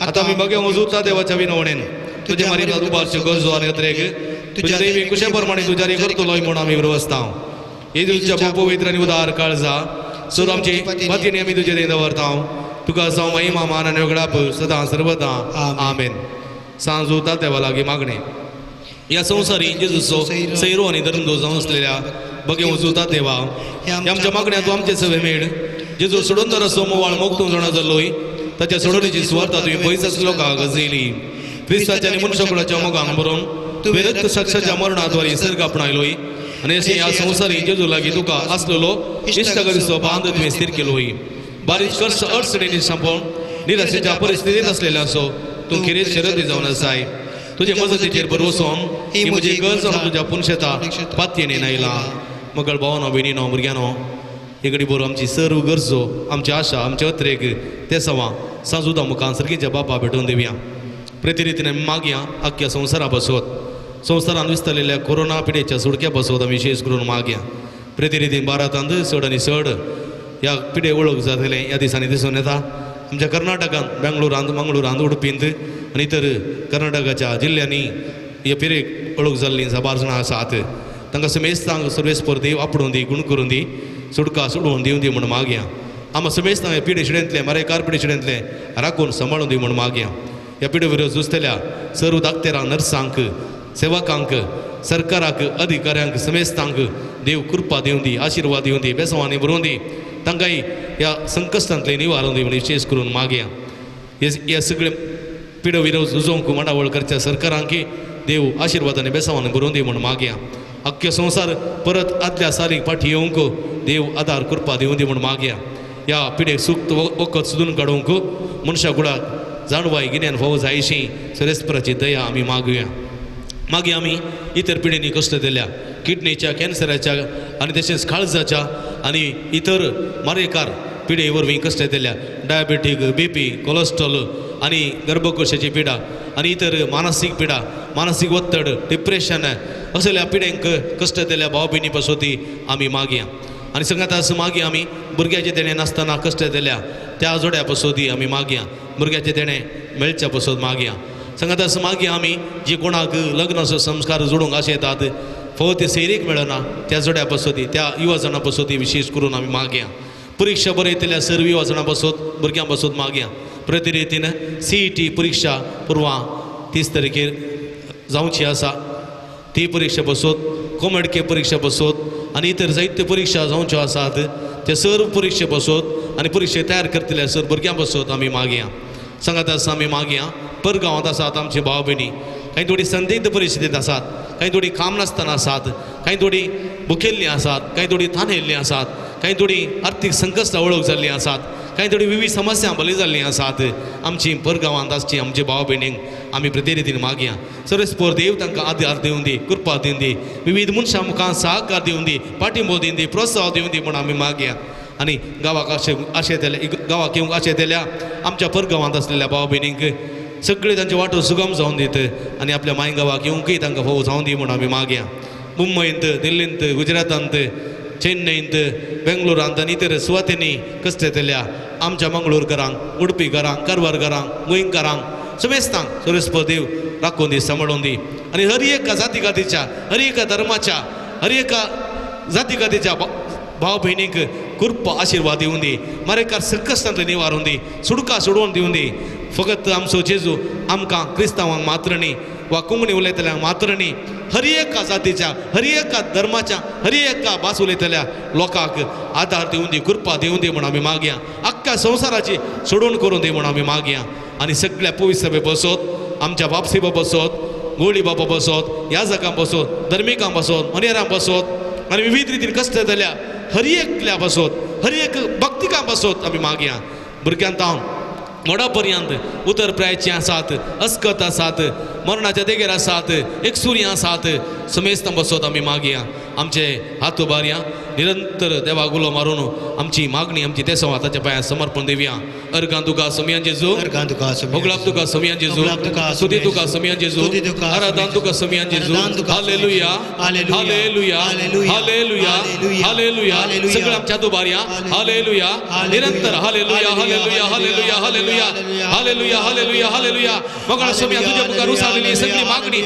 आतां आमी बगे वजुता देवाच्या विनवणेन तुज्या मारिफात उबारच्यो गरजो आनी अत्रेक तुज्या दैवी कुशे प्रमाणे तुज्या करतलोय म्हूण आमी वेवस्था. जेजूच्या पवित्र आनी उदार काळजा सर आमची मातयेन आमी तुजे थंय दवरता. तुका जावं महिमा मान आनी वेगळाप सदां सर्वदां. आमेन. सांजवता देवा लागीं मागणें. ह्या संवसारी जेजूचो सैरो आनी धर्मदो जावन आसलेल्या बगे वजुता देवा, ह्या आमच्या मागण्या तूं आमचे सवे मेळ. जेजू सोडून जर असो मोवाळ मोग तूं जाणा जाल्लोय ताच्या सोडवणीची सुवार्ता तुवें पयस आसलो लोकांक गजयली. क्रिस्ताच्या आनी मनशाकुळाच्या मोगान बरोवन तुवें रक्त साक्षाच्या मरणाद्वारे सर्ग आपणायलोय आनी अशें ह्या संवसारी जेजू लागीं तुका आसलेलो इश्टागतीचो बांद तुवें स्थीर केलोय. बारीक कश्ट अडचणींनी सांपोवन निराशेच्या परिस्थितींत आसलेलो असो तूं खेरीत शरती जावन आसाय. तुजे मजतीचेर भरवसोन ही म्हजी गरज हांव तुज्या पुनशेता पातयेन आयला. मगळ भावानो भयणीनो भुरग्यांनो, हे घडी बरो आमची सर्व गरजो आमची आशा आमचे अत्रेक ते सवां सांजुदा मुखान सर्गीच्या बापा भेटोवन दिवया. प्रतिरितीन आमी मागया आख्ख्या संवसारा बसवत संवसारान विस्तारलेल्या कोरोना पिडेच्या सुडक्या बसवत आमी विशेश करून मागया. प्रतिरितीन भारतांत चड आनी चड ह्या पिडे वळख जातलें ह्या दिसांनी दिसून येता. आमच्या कर्नाटकांत बेंगलोरांत मंगळुरांत उडपींत आनी इतर कर्नाटकाच्या जिल्ल्यांनी ह्या पिरेक वळख जाल्लीं साबार जाणां आसात. तांकां समेस्तांक सर्वेस्पर देव आपडून दी, गुण करून दी, सुटका सोडून दिवं दी म्हूण मागया. आमकां समेस्तांक ह्या पिडे शिडेंतलें मरेकार पिडे शिडेंतलें राखून सांबाळून दी म्हूण मागया. ह्या पिडे विरोध झुजतल्या सर्व दाक्तेरांक, नर्सांक, सेवकांक, सरकाराक, अधिकाऱ्यांक, समेस्तांक देव कृपा दिवं दी, आशिर्वाद दिवं दी, बेसवांनी बरोवन दी, तांकांय ह्या संकश्टांतलें निवारण दी म्हूण विशेश करून मागया. ह्या सगळे पिडो विरोध झुजोवंक मांडावळ करच्या सरकारांकी देव आशिर्वादांनी बेसवांनी बरोवन दी म्हूण मागया. अख्खे संवसार परत आदल्या सारीक फाटी येवंक देव आदार कृपा दिवं दी म्हूण मागया. ह्या पिडेक सुक्त वखद सोदून काडूंक मनशा कुळाक जाणवाय गिन्यान फावो जायशी सरेस्पराची दया आमी मागुया. मागीर आमी इतर पिडेनी कश्ट दिल्या किडनीच्या, कॅन्सराच्या आनी तशेंच काळजाच्या आनी इतर मारेकार पिडे वरवीं कश्ट दिल्या डायबेटीक, बीपी, कोलेस्ट्रॉल आनी गर्भकोशाची पिडा आनी इतर मानसीक पिडा, मानसीक ಒತ್ತಡ, डिप्रेशन असल्या पिड्यांक कश्ट दिल्या भाव भयणी पासत आमी मागया. आनी संगात आस मागीर आमी भुरग्याचें देणें नासतना कश्ट दिल्या त्या जोड्या पासत आमी मागया. भुरग्याचें देणें मेळच्या पासत मागया. संगात आस मागीर आमी जी कोणाक लग्नाचो संस्कार जोडूंक आशेतात फावो ते सैरीक मेळना त्या जोड्या पासत, त्या युवा जाणां पासत विशेश करून आमी मागया. परिक्षा बरयतल्या सर्व युवा जाणां पासत, भुरग्यां पासत मागया. प्रतिरितीन CET परिक्षा पुर्वा 30 तारखेर जावची आसा. ती परिक्षा पासत, कोमेडके परिक्षा पासत आनी इतर जायत्यो परिक्षा जावच्यो आसात ते सर्व परिक्षे पासत आनी परिक्षे तयार करतल्या सर्व भुरग्यां पासत आमी मागया. सांगात आसा आमी मागया. परगांवांत आसात आमचे भाव भयणी, कांय थोडी संदिग्ध परिस्थितींत आसात, कांय थोडी काम नासतना आसात, कांय थोडी भुकेल्लीं आसात, कांय थोडी तानेल्लीं आसात, कांय थोडी आर्थीक संकश्टां वळख जाल्लीं आसात, कांय थोडी विविध समस्या बली जाल्लीं आसात आमची परगांवांत आसची आमचे भाव भयणींक आमी प्रतिनिधीन मागया सरस्पोर देव तांकां आदार दिवं दी कृपा दिवं दी विविध मनशां मुखार सहकार दिवं दी पाठिंबो दिवं दी प्रोत्साह दिवं दी म्हूण आमी मागया आनी गांवाक अशें आशे दिल्या गांवाक येवंक आशे दिल्या आमच्या परगांवांत आसलेल्या भाव भयणींक सगळे तांचे वाटो सुगम जावन दित आनी आपल्या माय गांवाक येवंकय तांकां फोव जावन दी म्हूण आमी मागया मुंबयंत दिल्लींत गुजरातांत चेन्नईंत बेंगलोरांत आनी इतर सुवातेंनी कश्ट येतल्या आमच्या मंगळूरकरांक उडपीकरांक कारवारकरांक गोंयकारांक समेस्तांक सरस्पत देव राखून दी सांबाळून दी आनी हर एका जाती जातीच्या हर एका धर्माच्या हर एका जाती जातीच्या भाव भयणीक कृपा आशिर्वाद दिवूं दी मारेकार संकश्टांतले निवारून दी सुडका सोडोवन दिवूं दी फकत आमचो जेजू आमकां क्रिस्तांवांक मात्र न्ही वा कोंकणी उलयतल्यांक मात्र न्ही हर एका जातीच्या हर एका धर्माच्या हर एका भास उलयतल्या लोकांक आदार दिवूं दी कृपा दिवूं दी म्हूण आमी मागया आख्ख्या संवसाराची सोडोवन करून दी म्हूण आमी मागया आनी सगळ्या पवित्र बसोत आमच्या बापसिबा बसोत गोळी बाबा बसोत याजकां बसोत धर्मिकां बसोत मनेरां बसोत आनी विविध रितीन कश्ट जाल्या हर एकल्या बसोत हर एक भक्तिकां बसोत आमी मागया भुरग्यांत हांव मोडा पर्यंत उतर प्रायचे आसात अस्कत आसात मरणाच्या देगेर आसात एकसुरी आसात समेस्तां बसोत आमी मागया आमचे हात उबारया निरंतर देवाक उलो मारून आमची मागणी आमची तेसो हाताच्या पांयार समर्पण दिवया अर्गां तुका सोमयान जेजू अर्गां तुका सोमयान होगळाप तुका सोमयान जेजू होगळाप तुका स्तुती तुका सोमयान जेजू स्तुती तुका आराधन तुका सोमयान जेजू आराधन तुका hallelujah hallelujah hallelujah hallelujah hallelujah hallelujah hallelujah सगळं आमच्या दुबारया हालेलुया निरंतर hallelujah hallelujah hallelujah hallelujah hallelujah hallelujah hallelujah मगळ सोमया तुझ्या मुखार उसारलेली सगळी मागणी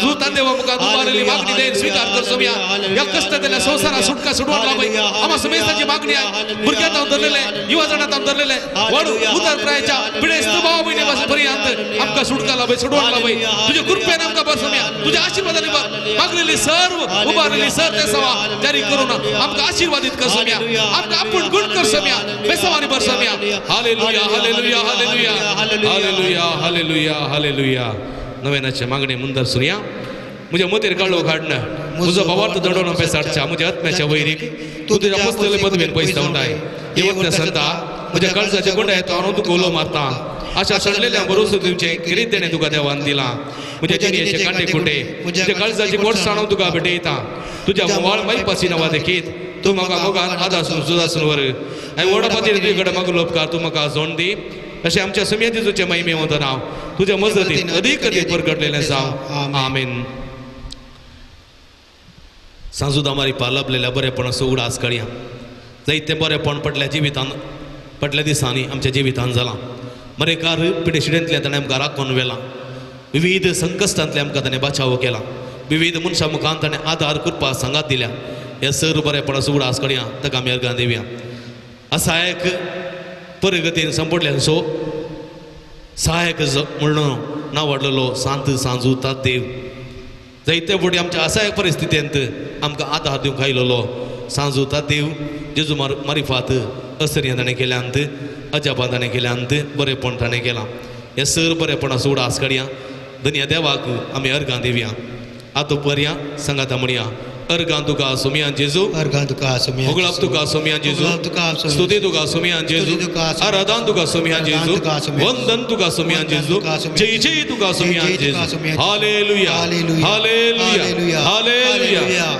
सुद्धा देवा मुखार उबारलेली मागणी देईन स्वीकार कर सोमया या कष्ट दिल्या संसारा सुटका सुटवण लाभय आम्हा समेस्ताची मागणी आहे भुरग्यांत हांव धरलेले युवा जाणांत हांव धरलेले वाडू उतर प्रायच्या पिडेस्त भाव भयणी पर्यंत आमकां सुटका लाभय सुटवण लाभय तुझ्या कृपेन आमकां बर सोमया तुझ्या आशीर्वादाने बर मागलेली सर्व उबारलेली सर ते सवा जारी करून आमकां आशीर्वादित कर सोमया आमकां आपूण गुण कर सोमया बेसवानी बर Somaiya hallelujah hallelujah hallelujah hallelujah hallelujah hallelujah नव्यानाचे मागणे मुंदर सुनया म्हज्या मतेर काळो काडणं म्हजो भावार्थ दडोवन पेसाडच्या म्हज्या आत्म्याच्या वैरीक तूं तुज्या पसलेले पदवेन पयस धांवडाय देवत्या संता म्हज्या काळजाच्या गोंड्या येता हांव तुका उलो मारता आशा सडलेल्या भरोसो दिवचें किरीत देणें तुका देवान दिलां म्हज्या जिणेचे कांटे कुटे म्हज्या काळजाची गोडसाण हांव तुका भेटयता तुज्या मोवाळ मायपासी नांवा देखीत तूं म्हाका मोगान आदासून सुदासून वर आनी व्हडा खातीर तुजे कडेन म्हाका लोपकार तूं म्हाका जोड दी अशें आमच्या सुमया जेजूचें महिमे वता नांव तुज्या मजतीन अदीक अदीक परगटलेलें जावं आमेन. सांजुदा मारी पालपलेल्या बरेपणाचो उडास काडया जायतें बरेपण पडल्या जिवितान पडल्या दिसांनी आमच्या जिवितान जालां मरेकार पिडेशिडेंतल्यान ताणें आमकां राखून व्हेलां विविध संकश्टांतल्यान आमकां ताणें बचाव केला विविध मनशां मुखान ताणें आदार कृपा सांगात दिल्या ह्या सर बरेपणाचो उडास काडया ताका आमी अर्गां दिवया असायक परगतीन संपडल्यांचो सहायक म्हणून नांव वाडलेलो सांत सांजू देव जायते फुडें आमच्या असायक परिस्थितींत आमकां आदार दिवंक आयलेलो सांजू देव जेजू मारिफात असर्यां ताणें केल्यांत अजापां ताणें केल्यांत बरेपण ताणें केलां हें सर बरेपणाचो उडास काडया धनया देवाक आमी अर्गां दिवया आतां बरया सांगाता म्हणया अर्गां तुका सोमयान जेजू अर्गां तुका सोमया होगळाप तुका सोमयान जेजू होगळाप तुका सोमयान स्तुती तुका सोमयान जेजू स्तुती तुका सोमयान आराधन तुका सोमयान आराधन जेजू तुका सोमयान वंदन तुका सोमयान वंदन जेजू तुका सोमयान जय जय तुका सोमयान जय जय तुका जेजू सोमयान hallelujah hallelujah hallelujah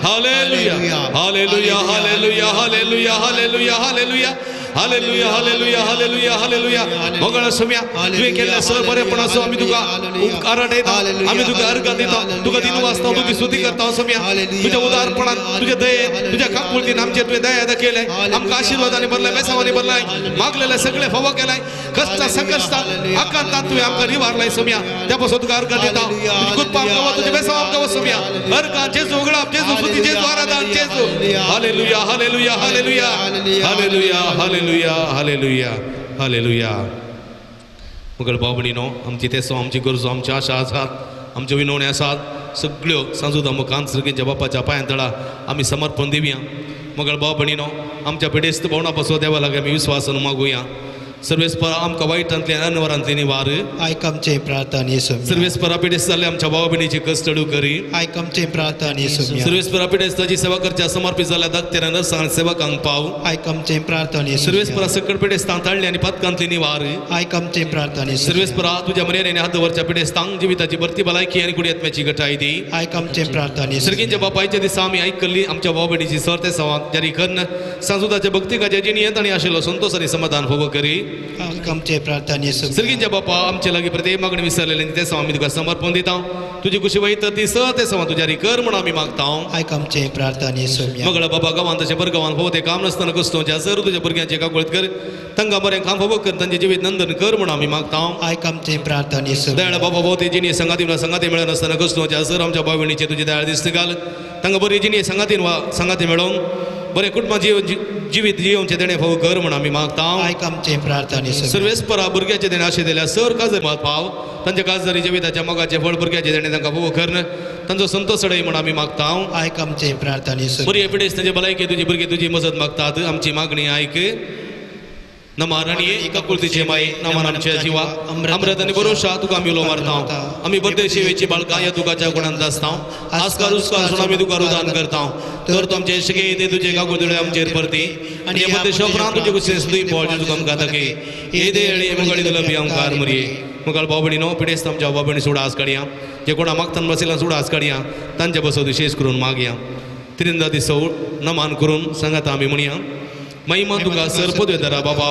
hallelujah hallelujah hallelujah hallelujah hallelujah hallelujah hallelujah hallelujah hallelujah hallelujah hallelujah मंगळ सोम्या तुवें केल्ल्या सर बरेपणाचो आमी तुका उपकार आठयता आमी तुका अर्गां दिता तुका दिनू वाचता तुजी स्तुती करता सोम्या तुज्या उदारपणान तुज्या दयेन तुज्या काकुळतीन आमचेर तुवें दया दाखयलें आमकां आशिर्वादांनी भरलाय बेसावांनी भरलाय मागलेलें सगळें फावो केलाय कश्टा संकश्टात आकांतांत तुवें आमकां निवारलाय सोम्या त्या पासून तुका अर्गां दिता तुजी कृपा आमकां वा तुजें बेसांव आमकां वा सोम्या अर्गां जेजू उगडाप जेजू स्तुती जेजू आराधन जेजू hallelujah hallelujah hallelujah hallelujah hallelujah hallelujah hallelujah. मगळ भाव भयणीनो आमची तेसो आमची गरजो आमची आशा आसात आमच्यो विनवण्यो आसात सगळ्यो सांजुदा मुखान सर्गेच्या बापाच्या पांयां तळा आमी समर्पण दिवया. मगळ भाव भयणीनो आमच्या पिडेस्त भोवणा पासून देवा लागीं आमी विस्वासान मागुया. सर्वेस्परा आमकां वायटांतली आनी अनवरांतली निवार. आयक आमचे प्रार्थना सोम्या. सर्वेस्परा पिडेस्त जाल्ले आमच्या भावा भयणीची कश्ट करी. आयक आमचे प्रार्थना सोम्या. सर्वेस्परा पिडेस्ताची सेवा करच्या समर्पित जाल्ल्या दाक्तेरां नर्सां आनी सेवकांक पाव. आयक आमचे प्रार्थना. सर्वेस्परा सकट पिडेस्तांक ताळ्ळे आनी पातकांतली निवार. आयक आमचे प्रार्थना. सर्वेस्परा तुज्या मर्यादेने हात दवरच्या पिडेस्तांक जिविताची भरती भलायकी आनी कुडयत्म्याची गटाय दी. आयक आमचे प्रार्थना. सर्गींच्या बापायच्या दिसा आमी आयकल्ली आमच्या भाव भयणीची सर ते सवां जारी करून सांसुदाच्या भक्तिकाच्या जिणयेंत आनी आशिल्लो संतोष आनी समाधान फोगो करी. आयक आमचे प्रार्थना. सर्गींच्या बापा आमचे लागीं प्रत्येक मागणी विसरलेली ते सवां आमी तुका समर्पण दिता. तुजी कुशी वयता ती सर ते सवां तुज्या कर म्हणून आमी मागता. आयक आमचे प्रार्थना. मगळ बाबा गांवांत तशें बर गांवांत फोव ते काम नासतना कसतो सर तुज्या भुरग्यांचे काकुळत कर तांकां बरें काम फोगो कर तांचे जिवीत नंदन कर म्हणून आमी मागता. आयक आमचे प्रार्थना. दयाळ बाबा भोव ते जिणी संगाती संगाती मेळनासतना कसतो सर आमच्या भाव भयणीचे तुजी दयाळ दिसता घाल तांकां बरी जिणी संगातीन वा संगाती मेळोवंक बरें कुटुंबा जिवीत जियोवचें तेणें फोव कर म्हणून आमी मागता. आयक आमचे प्रार्थना. सर्वेस्परा भुरग्याचे देणें आशे दिल्या सर काजर पाव तांच्या काजरी जिविताच्या मोगाचें फळ भुरग्याचें देणें तांकां फोव कर तांचो संतोष अडय म्हणून आमी मागता. आयक आमचे प्रार्थना. बरी पिडेस्त तांचे भलायकी तुजी भुरगे तुजी मजत मागतात आमची मागणी आयक. नमान आनी काकुळतीचे माई नमान आमच्या जिवा अमृत आनी बरोशा तुका आमी उलो मारता. आमी बरदेश सेवेची बाळकां ह्या तुकाच्या गुणांत आसता. आजकाल उस्कार सोड आमी तुका रुदान करता. तर तूं आमचे शिके ते तुजे काकुळतीळे आमचेर परती आनी हे बरदेश उपरांत तुजे कुशीन सुद्दां पोळ तुका आमकां दाखय हे देळ मुगाळी दिलो आमकार मरये मुखार भाव भयणीनो पिडेस्त आमच्या भाव भयणी सुडास काडया जे कोणा मागतान बसयला सुडास काडया तांचे बसो विशेष करून मागया त्रिंदा दिसो नमान करून सांगात आमी म्हणया महिमा तुका सर पदवेदारा बाबा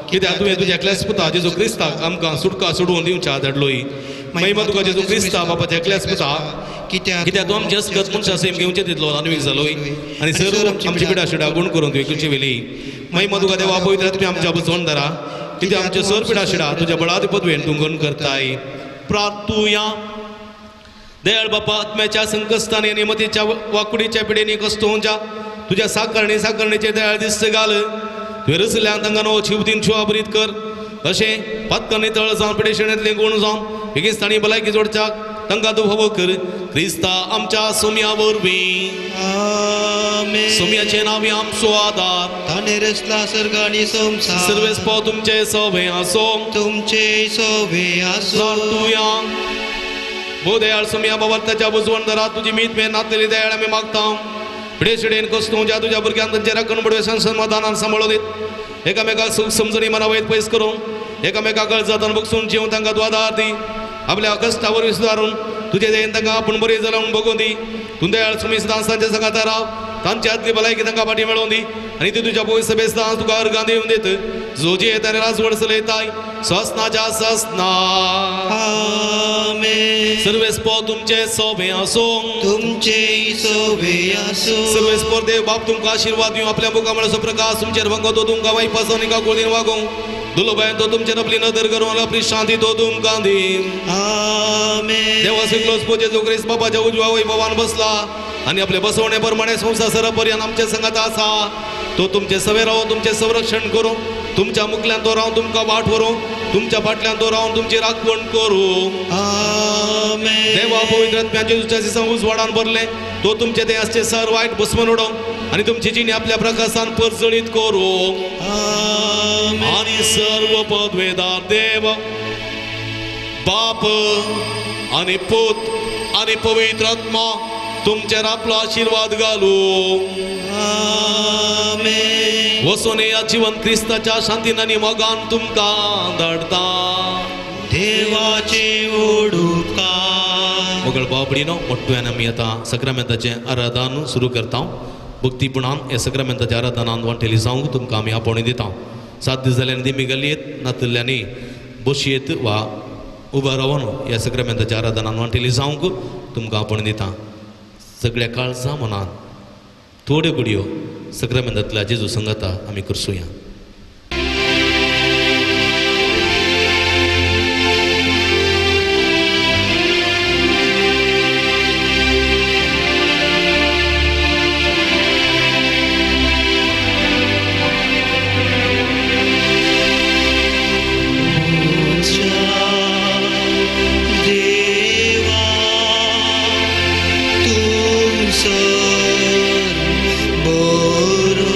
कित्याक तुवें तुज्या एकल्याच पुता जेजू क्रिस्ताक आमकां सुटका सोडोवन दिवच्या धाडलोय. महिमा तुका जेजू क्रिस्ता बाबाच्या एकल्याच पुता कित्याक तूं आमचे अस्कत मनशां सेम घेवचे तितलो आनवीक जालोय आनी सर आमची पिडा शिडा गुण करून तुवें कुची वेली. महिमा तुका देवा पवित्र तुमी आमच्या बसवण दारा कित्याक आमचे सर पिडा शिडा तुज्या बळादी पदवेन तूं गण करताय. प्रार्थुया. दयाळ बापा आत्म्याच्या संकश्टांनी आनी मतीच्या वाकुडीच्या पिडेनी कस्तोवच्या तुज्या साकरणी साकरणीचे दयाळ दिस्त घाल तुवें रचल्यान तांकां नवो शिवतीन शिवाबरीत कर अशें पातकांनी तळ जावन पिडेशणेंतलें गुण जावन बेगीन भलायकी जोडच्याक तांकां तूं फोगो कर क्रिस्ता आमच्या सोम्या वरवीं. सोम्याचें नांव आमचो आदार ताणें रचला सर्ग आनी संवसार. सर्वेस्पो तुमचे सवे आसो तुमचे सवे आसो. तुया भो दयाळ सोम्या बाबा ताच्या बुजवण दरा तुजी मीत मेन नातलेली दयाळ आमी मागता. पिडेशिडेन कसतो ज्या तुज्या भुरग्यांक तांचे राखण बडवे समाधानान सांबाळून दीत एकामेकाक सुख समजणी मनावयत पयस करून एकामेका कळजातान बगसून जेवन तांकां तूं आदार दी आपल्या कश्टा वरवीं सुदारून तुजे दयेन तांकां आपूण बरी जालां म्हूण बगोवन दी. तूं दयाळ सुमी सदांच तांच्या सांगाता राव तांच्या हातली भलायकी तांकां फाटी मेळोवन दी आनी ती तुज्या पयस सभेस्तान तुका अर्गां दिवन देत जो जी येता राजवड चलयताय ससनाच्या ससना. सर्वेस्पो तुमचे सोबे आसो तुमचे सोबे आसो. सर्वेस्पो देव बाप तुमकां आशिर्वाद दिवं आपल्या मुखामळाचो प्रकाश तुमचेर भंगो तो तुमकां वायपासो आनी काकुळतीन वागोवं दुलोबायन तो तुमचेर आपली नदर करून आपली शांती तो तुमकां दी. देवा सिकलोस पोजे जो क्रिस्त बाबाच्या उजव्या वैभवान बसला आनी आपले बसवणे प्रमाणे संवसार सरपर्यंत आमचे संगात आसा तो तुमचे सवे रावो तुमचें संरक्षण करूं तुमच्या मुखल्यान तो रावन तुमकां वाट व्हरूं तुमच्या फाटल्यान तो रावन तुमची राखवण करूं. देवा पवित्र आत्म्याच्या जेजूच्या दिसा उजवाडान भरलें तो तुमचे ते आसचे सर वायट भस्मन उडोवं आनी तुमची जिणी आपल्या प्रकाशान परजळीत करूं. आनी सर्व पदवेदार देव बाप आनी पूत आनी पवित्र आत्मा तुमचेर आपलो आशिर्वाद घालू. वचून या जिवन क्रिस्ताच्या शांतीन आनी मोगान तुमकां धाडटा. देवाचे ओडुपकार. मोगळ बाबडीनो मोठ्यान आमी आतां सक्रामेंताचें आराधन सुरू करता. भक्तीपणान ह्या सक्रामेंताच्या आराधनान वांटेली जावंक तुमकां आमी आपोवणी दिता. 7 दीस जाल्यार दिमी गलयेत नातल्ल्यांनी बसयेत वा उबो रावन ह्या सक्रामेंताच्या आराधनान वांटेली जावंक तुमकां आपोवणी दिता. सगळ्या काळजा मनान थोड्यो घडयो सक्रामेंतांतल्या जेजू संगाता आमी करसुया. देवा तूं सर बरो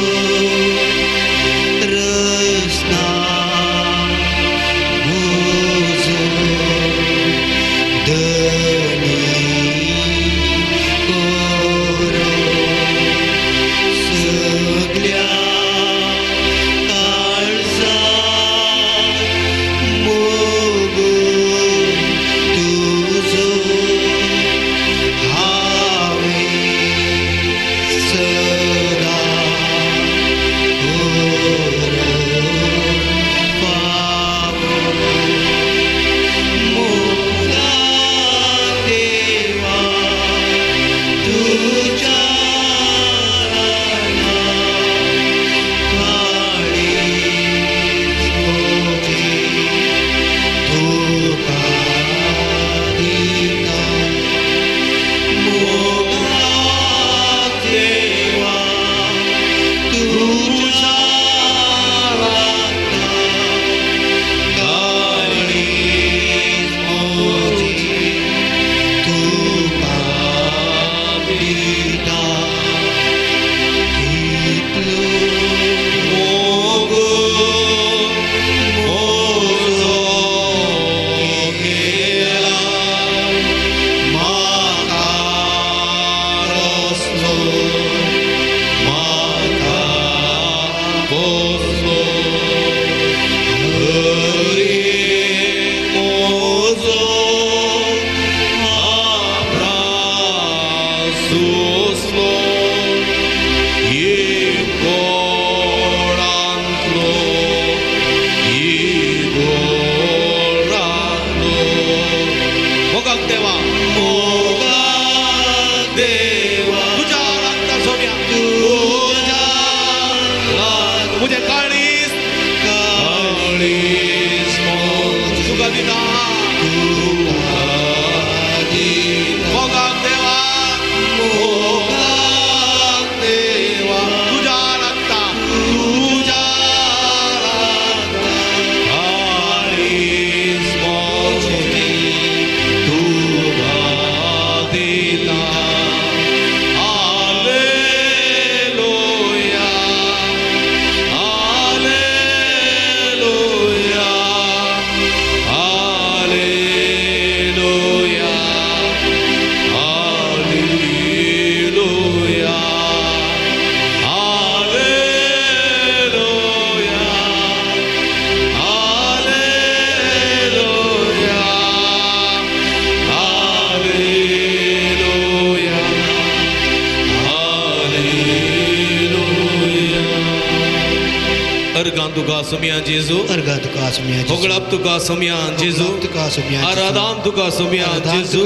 अर्गां तुका सोमया जेजू अर्गां तुका सोमया जेजू होगळाप तुका सोमया जेजू तुका सोमया आराधान तुका सोमया जेजू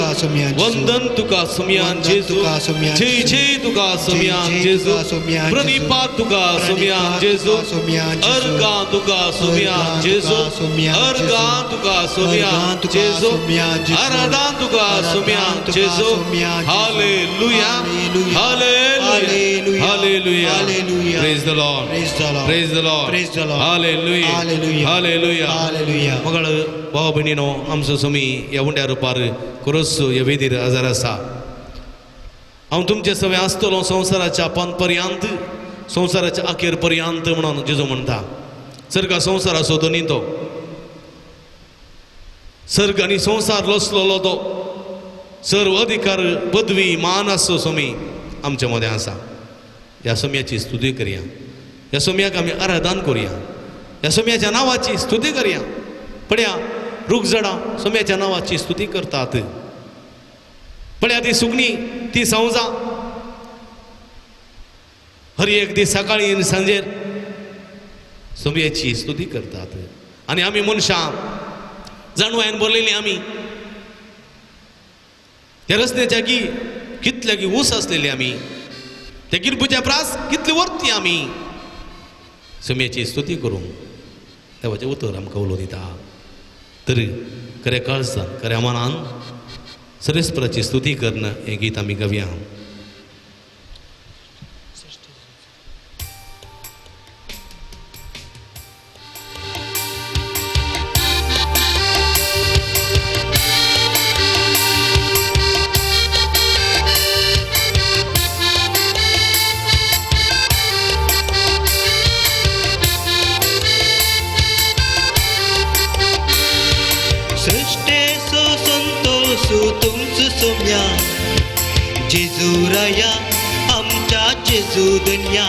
वंदन तुका सोमया जेजू जय जय तुका सोमया जेजू प्रणिपात तुका सोमया जेजू अर्गां तुका सोमया जेजू अर्गां तुका सोमया जेजू आराधान तुका सोमया जेजू. Hallelujah hallelujah hallelujah. Praise the Lord praise the Lord Praise the Lord. Hallelujah Hallelujah. Hallelujah. Hallelujah. मगळ भाव भयणीनो आमचो स्वामी ह्या उंड्या रुपार क्रोस ह्या वेदीर हजर आसा. हांव तुमचे सगळें आसतलो संवसाराच्या पंत पर्यंत संवसाराच्या अखेर पर्यंत म्हणून जेजू म्हणटा. सर्ग संवसाराचो धनी तो सर्ग आनी संवसार लसलेलो तो सर्व अधिकार पदवी मान आसचो स्वामी आमच्या मदें आसा. ह्या सोम्याची स्तुती करया, ह्या सोम्याक आमी आराधन करुया, ह्या सोम्याच्या नांवाची स्तुती करया. पळया रूख झाडां सोम्याच्या नांवाची स्तुती करतात. पळया ती सुकणी ती संवसां हर एक दीस सकाळी आनी सांजेर सोम्याची स्तुती करतात. आनी आमी मनशां जाणवायन भरलेली आमी त्या रस्त्याच्या की कितल्या की ऊस आसलेली आमी त्या गिरबुच्या प्रास कितली वरती आमी सोम्याची स्तुती करूंक देवाचें उतर आमकां उलो दिता. तर खऱ्या काळजान खऱ्या मनान सरेस्पराची स्तुती करून हें गीत आमी गावया. सृष्टेचो संतोष तुमचो सोम्या जेजूराया आमच्या जेजू दुनिया.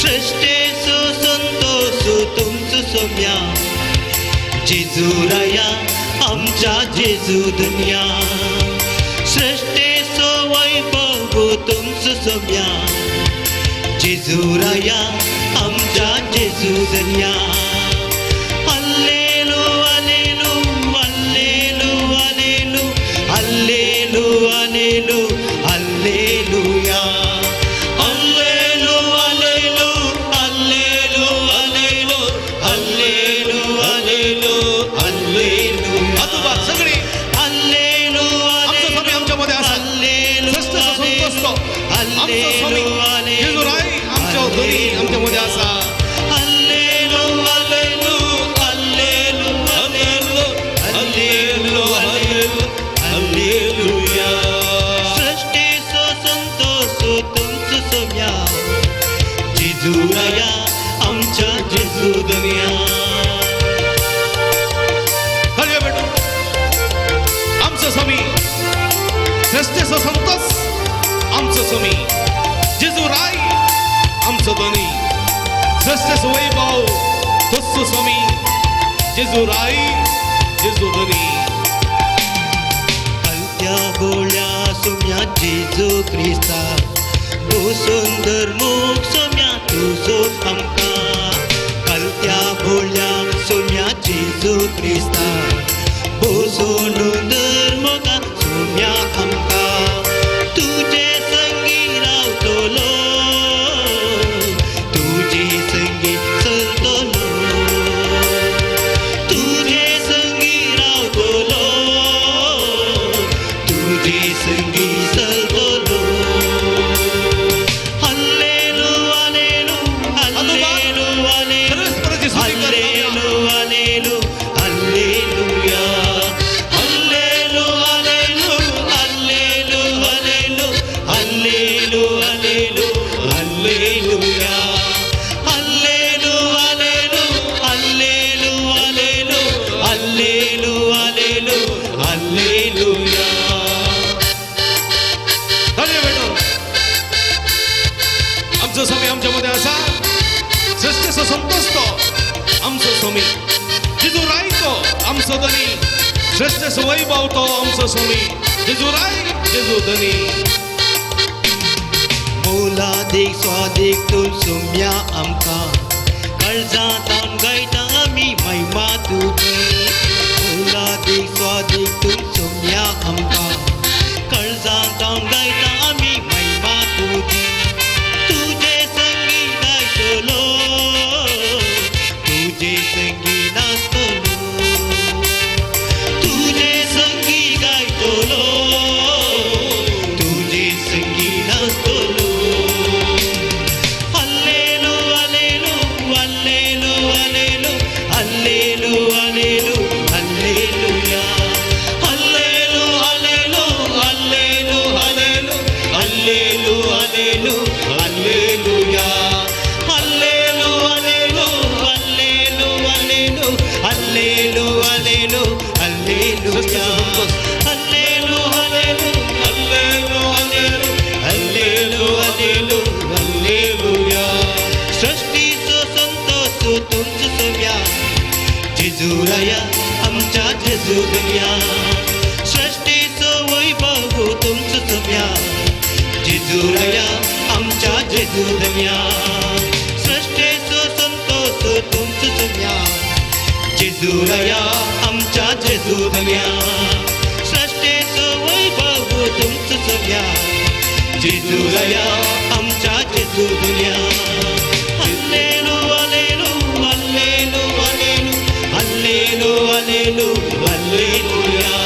सृष्टेचो संतोष तुमचो सोम्या जेजूराया आमच्या जेजू दुनिया. सृष्टेचो वैभव तुमचो सोम्या जेजूराया आमच्या जेजू दुनिया. अल्लेलू अल्लेलू अल्लेलू अल्लेलू अल्लेलू अल्लेलू अल्लेलुया. अल्लेलू अल्लेलू अल्लेलू अल्लेलू अल्लेलू अल्लेलू अल्लेलुया. आतुबा सगळी अल्लेलू आमचो स्वामी आमच्या मध्ये आसा. अल्लेलू सृष्टेचो संतोष तो आमचो स्वामी जेजू राय आमचो धनी आमच्या मध्ये आसा. अल्लेलू अल्लेलू अल्लेलू अल्लेलू अल्लेलू अल्लेलू अल्लेलुया. सृष्टेचो संतोष तुमचो सोम्या जेजूराया आमच्या जेजू दुनिया. हळवे भेटू आमचो स्वामी सृष्टेचो संतोष आमचो स्वामी जेजू राय आमचो धनी सृष्टेचो वैभव तोच स्वामी जेजू राय जेजू धनी. कलत्या गोळ्या सोम्या जेजू क्रिस्ता तूं सुंदर मुख सोम्या तुजो आमकां. कलत्या गोळ्या सोम्या जेजू क्रिस्ता तूं सुंदर मुखा सोम्या आमकां. तुजे संगी रावतलो तुजे संगी चलतलो तुजे संगी रावतलो तुजे संगी चलतलो. अल्लेलू अल्लेलू अल्लेलू अल्लेलू परस्पराची स्तुती कर. अल्लेलू अल्लेलू अल्लेलुया. अल्लेलू अल्लेलू अल्लेलू अल्लेलू अल्लेलू अल्लेलू अल्लेलुया. अल्लेलू अल्लेलू अल्लेलू अल्लेलू अल्लेलू अल्लेलू अल्लेलुया. हळवे भेटू आमचो स्वामी आमच्या मध्ये आसा. सृष्टेचो संतोष तो आमचो स्वामी जेजू राय तो आमचो धनी सृष्टेचो वैभव तो आमचो स्वामी जेजू राय जेजू धनी. मोलादीक स्वादीक तूं सोम्या आमकां काळजांत गायता आमी महिमा तुजी मोलादीक स्वादीक तूं सोम्या आमकां काळजांत गायता आमी महिमा तुजी तुजे संगी गायतलो तुजे संगी नाचतलो तुजे संगी गायतलो तुजे संगी नाचतलो अल्लेलू अलेलू अल्लेलू अलेलू अल्लेलू अलेलू अल्लेलुया अल्लेलू अलेलू अल्लेलू अलेलू अल्लेलू अलेलू अल्लेलुया अल्लेलू अलेलू अल्लेलू अलेलू अल्लेलू अलेलू अल्लेलुया अल्लेलू अलेलू अल्लेलू अलेलू अल्लेलू अलेलू अल्लेलुया सृष्टीचो संतोष तुमचो सम्या जेजुराया आमच्या जेजू दुनिया सृष्टीचो वैभव तुमचो सम्या जेजुराया आमच्या जेजू दुनिया सृष्टीचो संतोष तुमचो सम्या जेजुराया आमच्या जेजू दुनिया सृष्टीचो वैभव तुमचो सम्या जेजुराया आमच्या जेजू दुनिया अल्लेलू अलेलू अल्लेलू अलेलू अल्लेलू अलेलू अल्लेलुया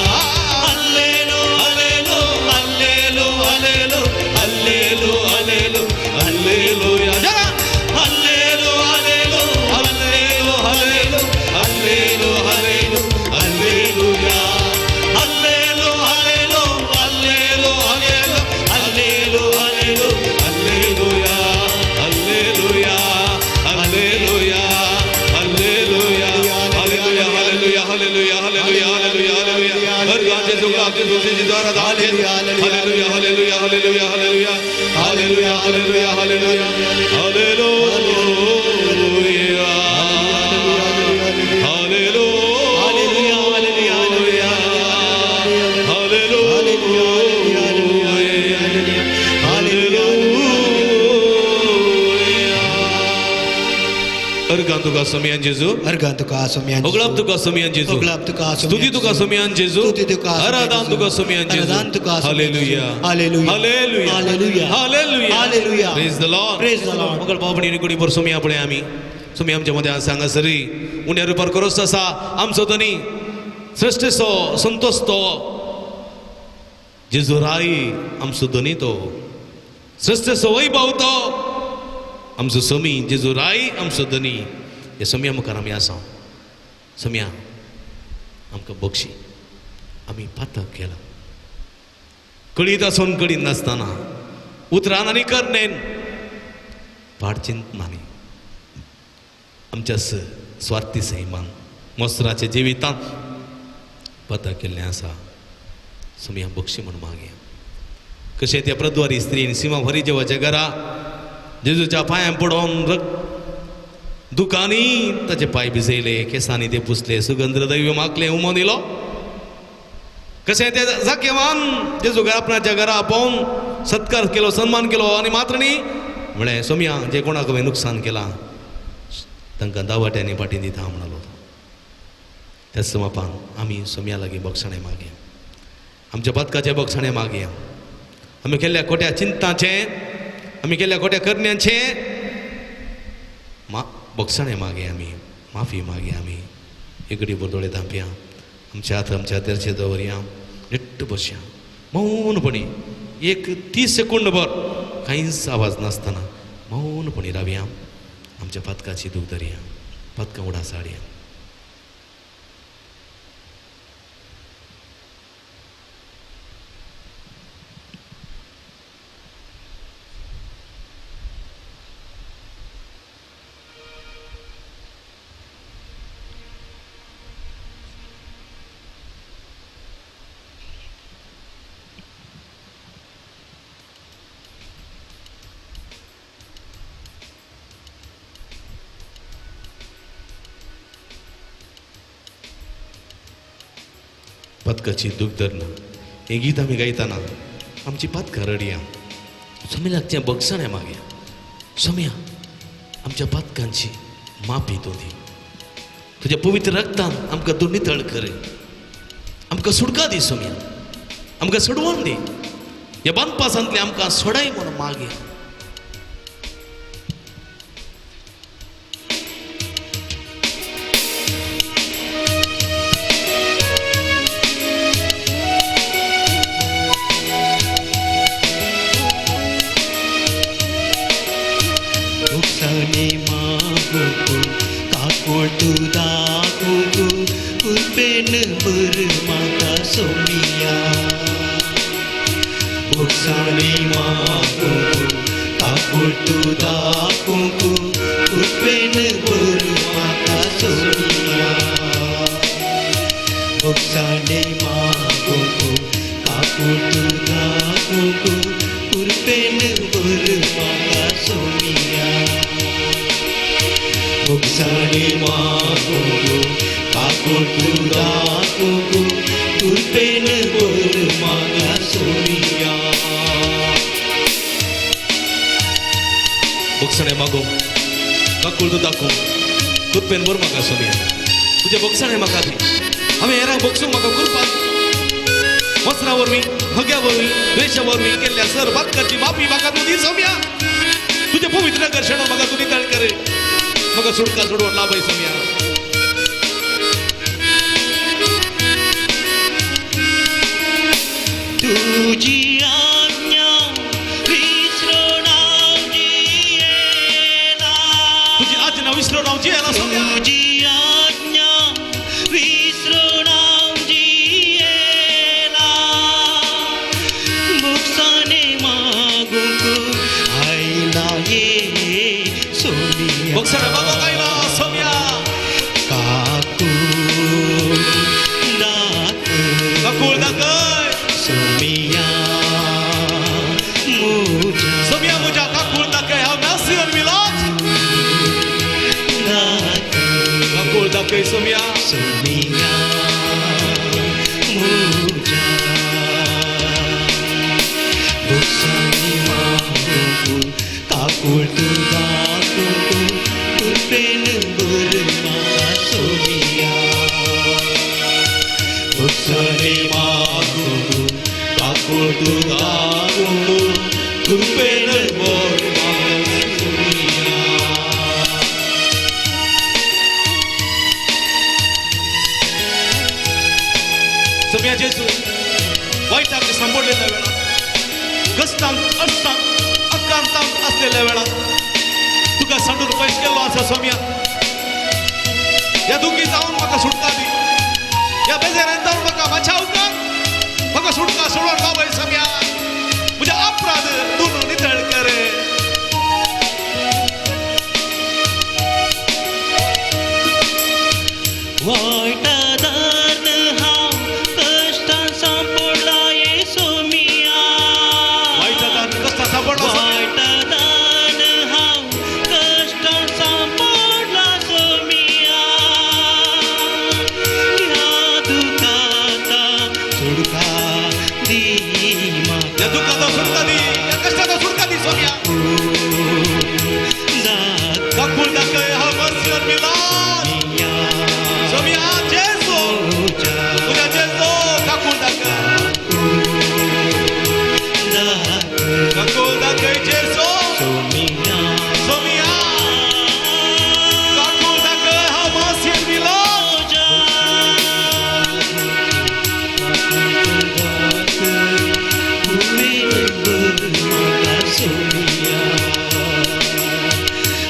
अल्लेलू अलेलू अल्लेलू अलेलू अल्लेलू अलेलू अल्लेलुया अल्लेलू अलेलू अल्लेलू अलेलू अल्लेलू अलेलू अल्लेलुया अल्लेलू अलेलू अल्लेलू अलेलू अल्लेलू अलेलू अल्लेलुया hallelujah hallelujah hallelujah hallelujah hallelujah hallelujah hallelujah hallelujah hallelujah हर गाते जुगला आपके दूसरे जिद्वारा दान hallelujah hallelujah hallelujah hallelujah hallelujah hallelujah hallelujah hallelujah hallelujah hallelujah hallelujah. अर्गां तुका सोमयान जेजू अर्गां तुका सोम्यान होगळाप तुका सोमयान जेजू होगळाप तुका सोमयान स्तुती तुका सोमयान जेजू स्तुती तुका सोमयान आराधन जेजू. तुका सोमयान जेजू आराधन तुका सोमयान hallelujah Jeju. Hallelujah. Hallelujah hallelujah. Hallelujah hallelujah. Praise the Lord. Praise the Lord. मंगळ भाव भयणी कुडी भर सोमया पळय आमी सोमया आमच्या मदें आसा हांगासरी उण्या रुपार करोस आसा आमचो धनी सृश्टेचो संतोष तो जेजू राय आमचो धनी तो सृश्टेचो वैभव तो आमचो समी जेजू राय आमचो धनी हे सोमया मुखार आमी आसा सोमया आमकां बक्षी आमी पातक केला कळीत आसून कळीत नासतना उतरान आनी करणेन पाड चिंतनांनी आमच्या स्वार्थी सैमान मोसराच्या जिवितांत पातक केल्लें आसा सोमया बक्षी म्हूण मागया कशें त्या प्रद्वारी स्त्रीन सिमा भरी जेवाच्या घरा जेजूच्या पांयां पडोवन दुकांनी ताचे पांय भिजयले केसांनी ते पुसले सुगंध दैव मागले उमो दिलो कशें ते जाकेवान जेजू घरा आपणाच्या घरा आपोवन सत्कार केलो सन्मान केलो आनी मात्र न्ही म्हळें सोमया जे कोणाक हांवें नुकसान केलां तांकां दावाट्यांनी फाटीं दिता म्हणालो तो त्याच मापान आमी सोमया लागीं बक्षाणें मागया आमच्या पातकाचें बक्षाणें मागया आमी केल्ल्या खोट्या चिंताचें आमी केल्ल्या खोट्या करण्यांचें बक्षाणें मागया आमी माफी मागया आमी एकडे दोळे धांपया आमच्या हात आमच्या हाताचेर दवरया निट्ट बसया मौनपणी एक 30 सेकंड भर कांयच आवाज नासतना मौनपणी रावया आमच्या पातकाची दूख धरया पातकां उडास हाडया. पातकाची दूख धरना हें गीत आमी गायतना आमची पातकां रडया सोमी लागचें बक्षाणें मागया सोमया आमच्या पातकांची माफी तूं दी. तुज्या पवित्र रक्तान आमकां तूं नितळ कर, आमकां सुटका दी सोम्या, आमकां सोडवण दी, ह्या बांदपासांतले आमकां सोडाय म्हणून मागे. बोगसणे मागो काकूळ तूं दाखोवंक कृपेन बर म्हाका सोम्या, तुज्या बोगसणे म्हाका दी. हांवें हेरांक बोगसूंक म्हाका कृपा वस्त्रां वरवीं, हग्या वरवीं, द्वेशा वरवीं केल्ल्या सर बातकाची माफी म्हाका तूं दी सोम्या. तुज्या पवित्र घर्षण म्हाका तूं नितळ कर, म्हाका सुटका सोडवण लाभय सोम्या. तुजी आज्ञा विसरून हांव जियेना, तुजी आज्ञा विसरून हांव जियेना सोम्या, तुजी आज्ञा विसरून हांव जियेना. मुखाने मागूंक आयला ये सोम्या, बोगसणे मागूंक आयला सोम्या. काकूळ दाखय, काकूळ दाखय सोमिया मुझ्या, सोम्या मुझ्या काकूळ दाखय. हांव नासियर मिलाज काकूळ दाखय सोम्या, सोमिया मुझ्या. बोगसणे मागूंक काकूळ तूं दाखोवंक कृपेन भर म्हाका सोमिया. बोगसणे मागूंक काकूळ तूं दाखोवंक कृपेन भर म्हाका सोमिया. सोम्या जेजू, वायटाक सांबोडलेल्या वेळार, कश्टांत, अश्टांत, अकांतांत आसलेल्या वेळार तुका सांडून पयस केल्लो आसा सोम्या. ह्या दुखी जावन म्हाका सुटका दी, ह्या बेजारान जावन म्हाका वाचाव कर, म्हाका सुटका सोडून बाबय सोम्या. म्हज्या अपराध तूं नितळ कर. वायटादान हांव कश्टां सांपडला ये सोमिया, वायटादान कश्टां सांपडला, वायटादान हांव कश्टां सांपडला सोमिया. ह्या दुखाचा सुटका दी म्हाका, ह्या दुखाचा सुटका दी, ह्या कश्टाचा सुटका दी सोम्या. काकूळ दाखय हांव मर्सीवर मिलान सोम्या जेजू, तुज्या जेजू काकूळ दाखय, काकूळ दाखय जेजू सोमिया, सोमिया. काकूळ दाखय हांव मर्सीवर मिलान.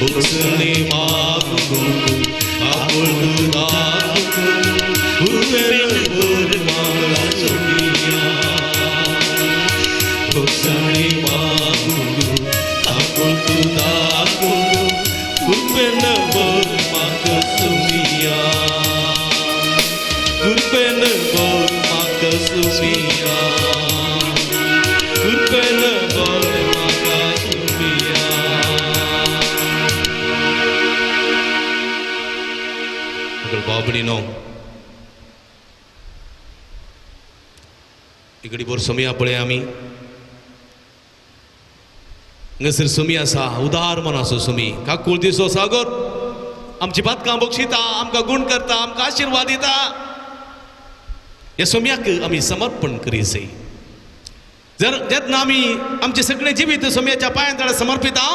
बोगसणे मागूंक काकूळ तूं दाखोवंक कृपेन भर म्हाका सोमिया. बोगसणे मागूंक काकूळ तूं दाखोवंक कृपेन भर म्हाका सोमिया, कृपेन भर म्हाका सोमिया, कृपेन भर म्हाका सोमिया. बाबडीनो इकडे बोर सोमिया पळय आमी हांगासर सोमी आसा, उदार मनाचो सोमी, काकूळ दिसो सागर. आमची पातकां बक्षिता, आमकां गूण करता, आमकां आशिर्वाद दिता. ह्या सोम्याक आमी समर्पण करीसे. जर जेन्ना आमी आमचें सगळें जिवीत सोम्याच्या पांयां तळा समर्पिता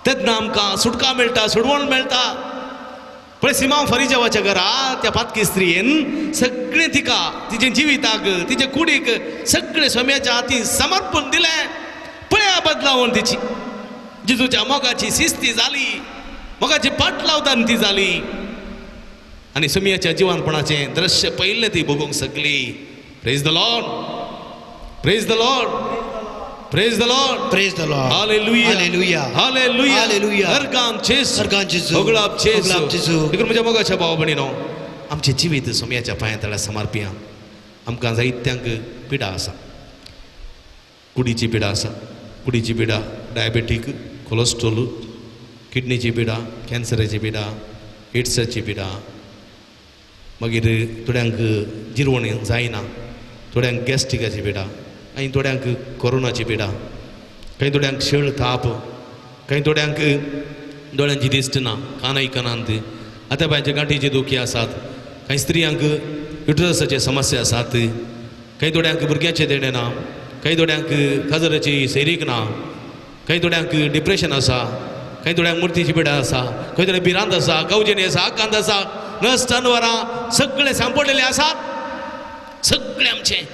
तेन्ना आमकां सुटका मेळटा, सुडवण मेळटा. पळय सिमांव फरिजावाच्या घरा त्या पातकी स्त्रियेन सगळें तिका तिजें जिविताक तिजे कुडीक सगळें सोम्याच्या हातीन समर्पण दिलें. पळया बदलावण तिची, जेजूच्या मोगाची शिस्ती जाली, मोगाची पाट लावतान ती जाली आनी सोम्याच्या जिवानपणाचें दृश्य पयलें ती भोगूंक शकली. Praise the Lord, praise the Lord, praise the Lord, praise the Lord. Hallelujah, hallelujah, hallelujah, hallelujah. Organ जेजू, अर्गान जेजू, होगळाप जेजू. होगळाप जेजू. देखून म्हज्या मोगाच्या भाव भयणीनो, आमचें जिवीत सोम्याच्या पांयां तळा समर्पिया. आमकां जायत्यांक पिडा आसा, कुडीची पिडा आसा, कुडीची पिडा, डायबेटीक, कोलेस्ट्रोल, किडनीची पिडा, कॅन्सराची पिडा, एड्साची पिडा, मागीर थोड्यांक जिरवण जायना, थोड्यांक गॅस्ट्रिकाची पिडा, आनी थोड्यांक कोरोनाची पिडा, कांय थोड्यांक शेळ ताप, कांय थोड्यांक दोळ्यांची दिश्ट ना, कान आयकनात, आतां बांयच्या गांठीचे दुखी आसात, कांय स्त्रियांक युटरसाचे समस्या आसात, कांय थोड्यांक भुरग्याचें देणें ना, कांय थोड्यांक काजराची सैरीक ना, कांय थोड्यांक डिप्रेशन आसा, कांय थोड्यांक मुर्तीची पिडा आसा, कांय थोड्यांक भिरांत आसा, कवजेणी आसा, आकांत आसा, नस जनवरां सगळें सांपडलेले आसात. सगळें आमचें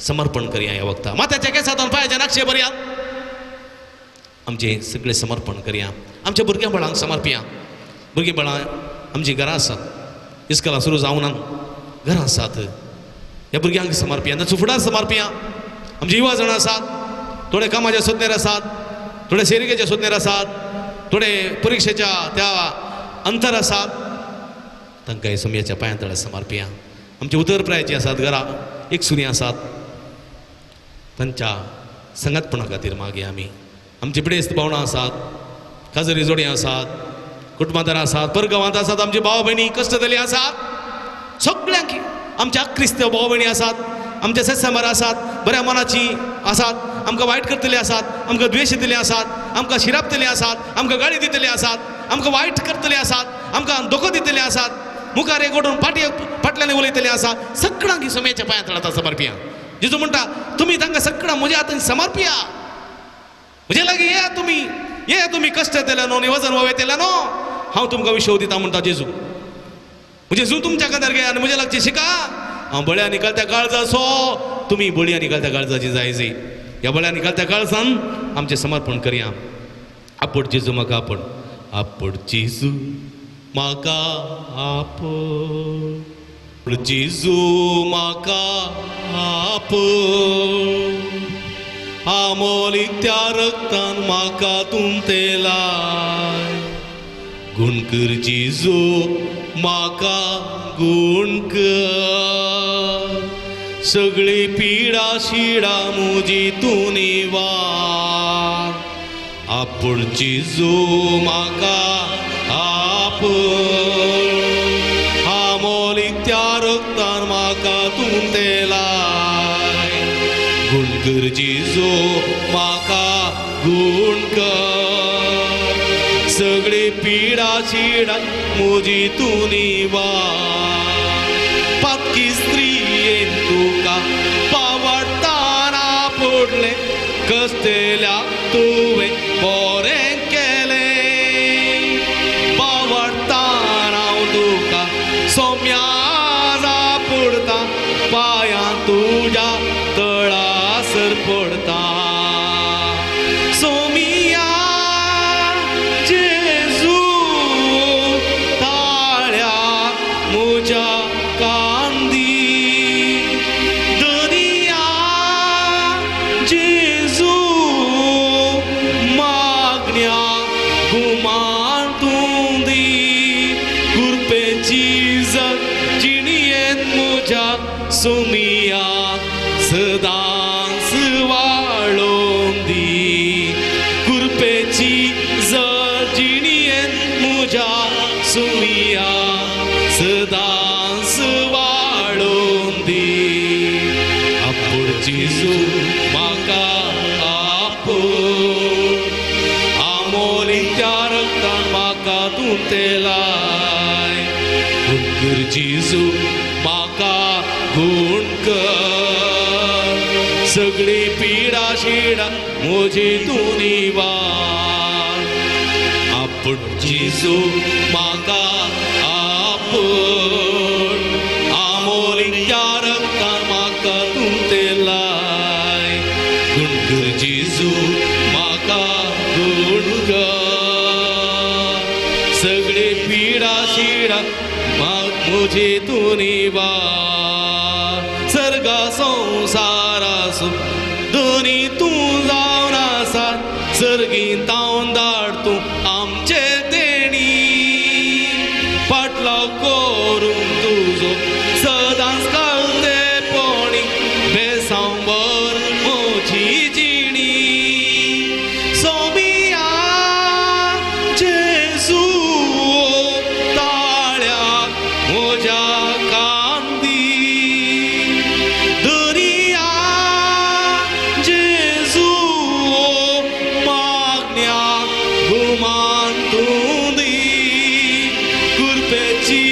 समर्पण करया ह्या वखदा. माथ्याच्या केंसांतल्यान पांयाच्या नाक्षे बरया आमचें सगळें समर्पण करया. आमच्या भुरग्यां बाळांक समर्पया. भुरगीं बाळां आमचीं घरां आसात, इस्कोलां सुरू जावना, घरां आसात, ह्या भुरग्यांक समर्पया, तांचो फुडार समर्पया. आमची युवा जाणां आसात, थोडे कामाच्या सोदनेर आसात, थोडे सेरिकेच्या सोदनेर आसात, थोडे परिक्षेच्या त्या अंतर आसात, तांकां सोमयाच्या पांयां तळा समर्पया. आमचे उतर प्रायाची आसात घरा, एक सुनी आसात, तांच्या संगतपणा खातीर मागया आमी. आमची पिडेस्त भावणां आसात, काजरी जोडयां आसात, कुटुंबादारां आसात, परगांवांत आसात, आमचे भाव भयणी कश्ट जाल्ली आसात, सगळ्यांक आमच्या क्रिस्तांव भाव भयणी आसात, आमच्या सत्संगार आसात, बऱ्या मनाची आसात, आमकां वायट करतले आसात, आमकां द्वेश दितले आसात, आमकां शिरापतले आसात, आमकां गाळी दितले आसात, आमकां वायट करतले आसात, आमकां धोको दितले आसात, मुखार एक ओडून फाटी फाटल्यान उलयतले आसा, सगळ्यांक सोम्याच्या पांयां तळा समर्पिया. जेजू म्हणटा तुमी तांकां सगळ्यां म्हज्या हातान समर्पिया, म्हजे लागीं येया तुमी, येया तुमी कश्ट येतले न्हू आनी वजन वयतले न्हू, हांव तुमकां विशव दिता म्हणटा जेजू. जेजू तुमच्या खातीर घेया आनी म्हज्या लागचें शिका, हांव बळ्या निकालत्या काळजाचो, तुमी बळया निकालत्या काळजाची जाय जाय. ह्या बळ्या निकालत्या काळजान आमचें समर्पण करया. आपोड जेजू म्हाका आपोड, आपोड जेजू म्हाका आपोड, जेजू म्हाका आपोड, आमोलीक त्या रक्तान म्हाका तुमतेलाय, गुण कर जेजू म्हाका गुण कर, सगळी पिडा शिडा मुजी तूं निवार, आपूण जेजू म्हाका आपूण, आमोलीक त्या रक्तान म्हाका तुमतेलाय, गुण कर जेजू म्हाका गुण कर, सगळी पिडा शिडा मुजी तूं निवार, पातकी स्त्रियेन तुका पावडताना पडलें, कस्तेल्या तुवें बरें केलें, पावडताना हांव तुका सोम्या पडता, पांयां तुज्या तळासर पडता, सोमिया जेजू ताळ्या म्हज्या कांदी, दर्या जेजू मागण्या गुमान तूं दी, कुरपेची जिणयेन म्हज्या सोमिया सदांच वाळोवन दी, कुरपेची जिणयेन म्हज्या सोमिया सदांच वाळोवन दी, आपूण जेजू म्हाका आपूण, आमोली त्या रक्तान म्हाका तूं तेलाय, गुणकर जेजू म्हाका गुण कर सगळी पिडा शिडा म्हजी तूं निवार आपूण जेजू म्हाका आपूण आमोलिच्या रक्तान म्हाका तूं तेलाय गुणकर जेजू म्हाका गुण कर सगळे पिडा शिडा म्हजे तूं निवार सर्गा संवसारासो दोनी तूं जावन आसा सर्गीं तावन धाड तूं आमचे देणी पाटलाव करून तुजो सदांच कालते पोणी बेसांबर म्हजी जिणी सोमिया जेजू ताळ्या म्हज्या कांदी दर्या जेजू मागण्या गुमान तूं दी कुरपेची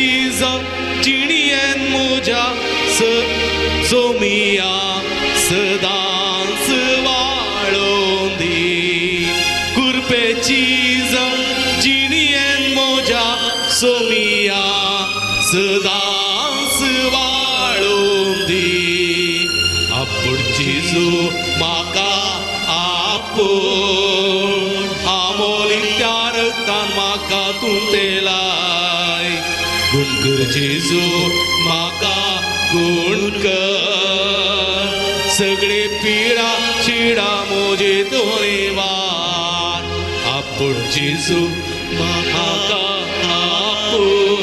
जिणयेन म्हज्या सोमिया सदांच वाळोवन दी कुरपेची जिणयेन म्हज्या सोमिया सदांच वाळोवन दी आपूण जेजू म्हाका आपूण आमोलिच्या रक्तान म्हाका तूं तेलाय गुणकर जेजू म्हाका गुण कर सगळे पिडा शिडा म्हजे तूं निवार आपूण जेजू म्हाका आपूण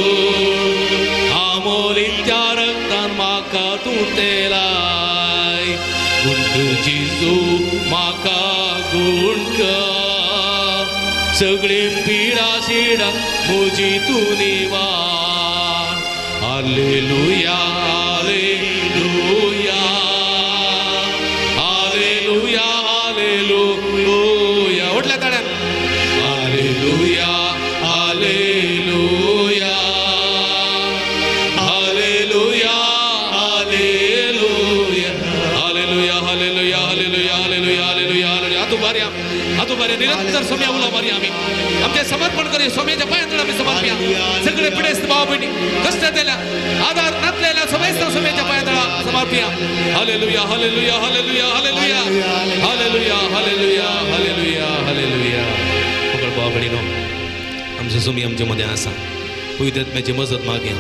आमोलिच्या रक्तान म्हाका तूं तेलाय गुण कर जेजू म्हाका गुण कर सगळे पिडा शिडा म्हजी तूं निवार hallelujah hallelujah hallelujah hallelujah उठल्या ताड्यान hallelujah hallelujah hallelujah hallelujah hallelujah hallelujah hallelujah hallelujah hallelujah hallelujah. हातू बारया हातू बारया निरंतर सोम्या उलो मारया आमी आमचे समर्पण करूया सोम्याच्या पांयां आमी समर्पया सगळे पिडेस्त भाव भयणी कष्ट दिल्या आधार नातलेल्या समेस्त सोम्याच्या पांयां समर्पया. Hallelujah hallelujah hallelujah hallelujah hallelujah hallelujah hallelujah hallelujah. मगळ भाव भयणीनो आमचो सोमी आमचे मदें आसा. पवित्र आत्म्याची मजत मागया.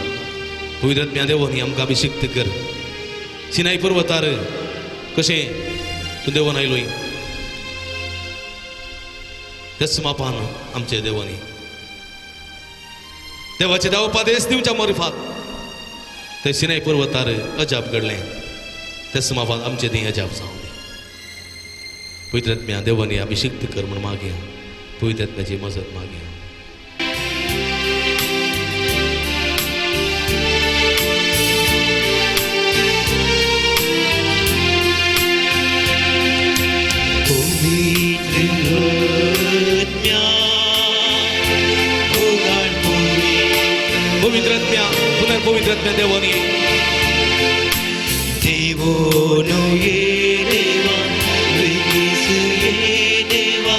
पवित्र आत्म्या देवानी आमकां अभिषिक्त कर. सिनाई पर्वतार कशें तूं देवान आयलोय त्याच मापान आमच्या देवानी देवाचे देवपादेश दिवच्या मरिफात ते सिनाई पर्वतार अजाप घडलें त्याच मापान आमचे थंय अजाप जावं दी. पवित्र आत्म्या देवानी अभिषिक्त कर म्हूण मागया. पवित्र आत्म्याची मजत मागया. पवित्र आत्म्या पुनर पवित्र आत्म्या देवानी देवोनो ये देवा वेगीस ये देवा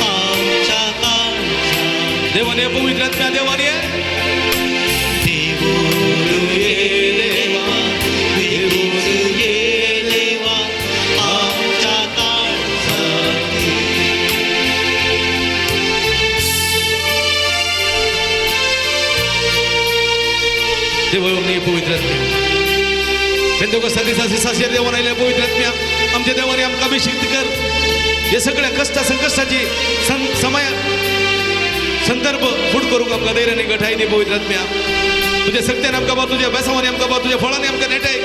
आमच्या काळजा देवाने पवित्र आत्म्या देवानी देवोनो ये देवा वेगीस ये देवा आमच्या काळजा. देवाने पवित्र आत्म्या पेंतेकोस्ता दिसा दिसाचेर देवान आयले पवित्र आत्म्या आमच्या देवाने आमकां अभिषिक्त कर. हे सगळ्या कश्टा संकश्टाची समय संदर्भ फूट करूंक आमकां धैर्याने गठाय दी पवित्र आत्म्या. तुझ्या सक्त्यान आमकां बर, तुझ्या बेसावानी आमकां बर, तुझ्या फळांनी आमकां नेटाय,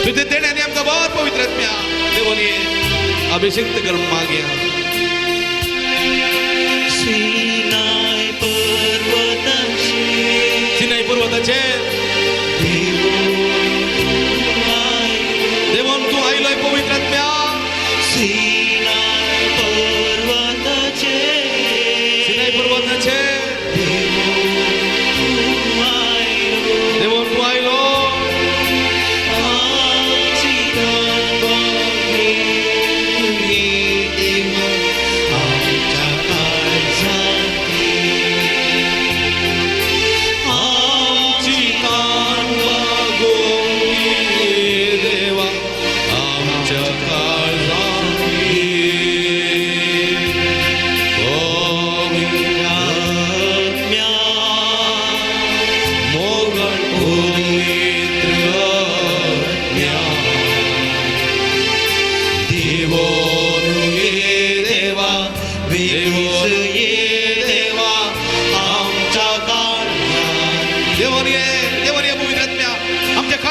तुझ्या देण्यानी आमकां बर पवित्र आत्म्या देवाने अभिषिक्त कर मागया. सिनाय पर्वताचे सिनाय पर्वताचेर देवान तूं आयलोय पवित्र आत्म्या. सिनाय पर्वताचे सिनाय पर्वताचेर देवो तूं आयलो.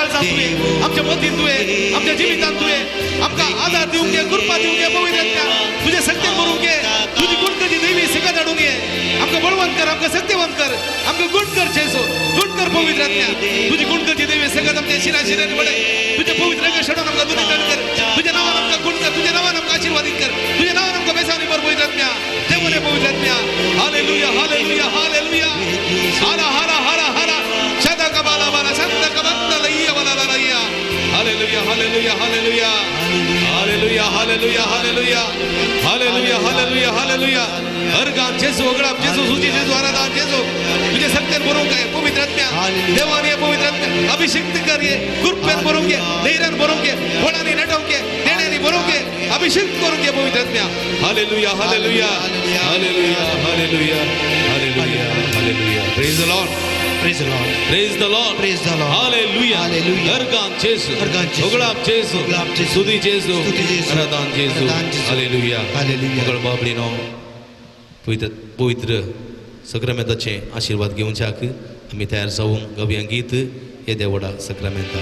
काळजांत तुवें, आमच्या मतीन तुवें, आमच्या जिवितांत तुवें आमकां आदार दिवंक घे, कृपा दिवंक घे पवित्र आत्म्या. तुजे शक्तीन भरूंक घे, तुजी गुण तुजी दैवी सिका धाडूंक घे. आमकां बळवंत कर, आमकां शक्तिवंत कर, आमकां गुण कर जेजू, गुण कर पवित्र आत्म्या. तुजी गुण करची दैवी सगळ्यात आमच्या शिरा शिरांनी पडे. तुझ्या पवित्र रंग शेडून आमकां दुनीकरण कर. तुझ्या नावान आमकां गुण कर, तुझ्या नावान आमकां आशीर्वादित कर, तुझ्या नावान आमकां बेसावणी भर पवित्र आत्म्या. देव रे पवित्र आत्म्या. Hallelujah hallelujah hallelujah. हारा हारा हारा हारा शदा कबाला बाला संत कबंद लैया बाला लैया. Hallelujah hallelujah hallelujah hallelujah hallelujah hallelujah hallelujah hallelujah hallelujah. हर गान जेजू ओगळाप जेजू सुजी जेजू आराधन जेजू. तुझे सत्यान भरूंक काय पवित्र आत्म्या. देवान ये पवित्र आत्म्या अभिषिक्त कर ये, कृपेन भरूंक घे, धैर्यान भरूंक घे, फळांनी नटोवंक घे, देण्यांनी भरूंक घे, अभिषिक्त करूंक घे पवित्र आत्म्या. Hallelujah hallelujah hallelujah hallelujah hallelujah hallelujah. Praise the Lord. Praise the Lord. Praise the Lord. Praise the Lord. Hallelujah. Hallelujah. हरगान जेजू. हरगान जेजू. ओगळाप जेजू. ओगळाप जेजू. स्तुती जेजू. स्तुती जेजू. आराधन जेजू. आराधन जेजू. हालेलुया. हालेलुया. मगळ बाबडीनो पवित्र पवित्र सक्रामेंताचे आशीर्वाद घेवच्याक आमी तयार जावंक गावया गीत येद्या व्हडा सक्रामेंता.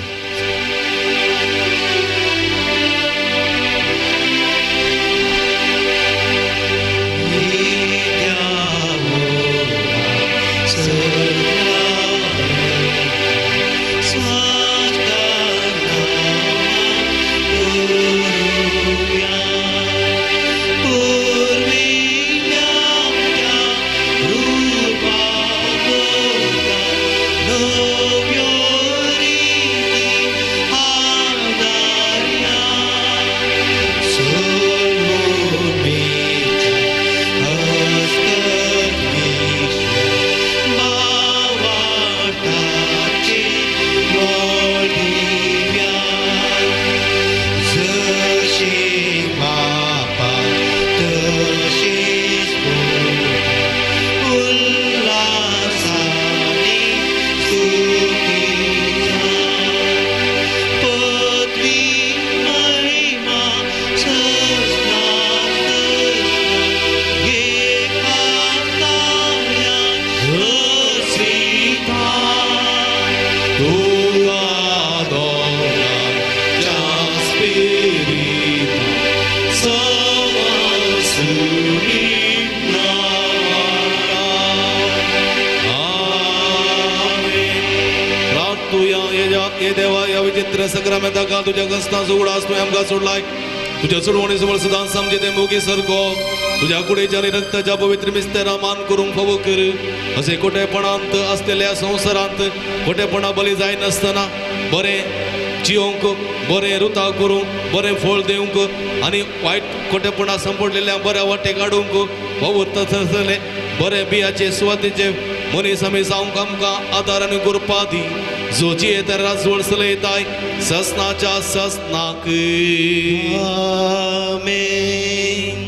देवा या विचित्र सक्रामेंता तुझ्या कसना उडास तुवें आमकां सोडलाय. तुझ्या सोडवणी समोर सदां समजे ते मोगी सरको तुझ्या कुडीच्या आनी रक्ताच्या पवित्र मिस्तेरा मान करूंक फावो कर. असे खोटेपणांत असलेल्या संवसारांत खोटेपणा बली जायनासतना बरें जियोंक, बरें रुता करूंक, बरें फळ दिवंक आनी वायट खोटेपणा सांपडलेल्या बऱ्या वाटेक हाडूंक वावुरता आसतले बरें बियाचे सुवातेचे मनीस आमी जावंक आमकां आदार आनी कृपा दी. जो जियेता राजवळ चलयताय ससनाच्या ससनाक. आमेन.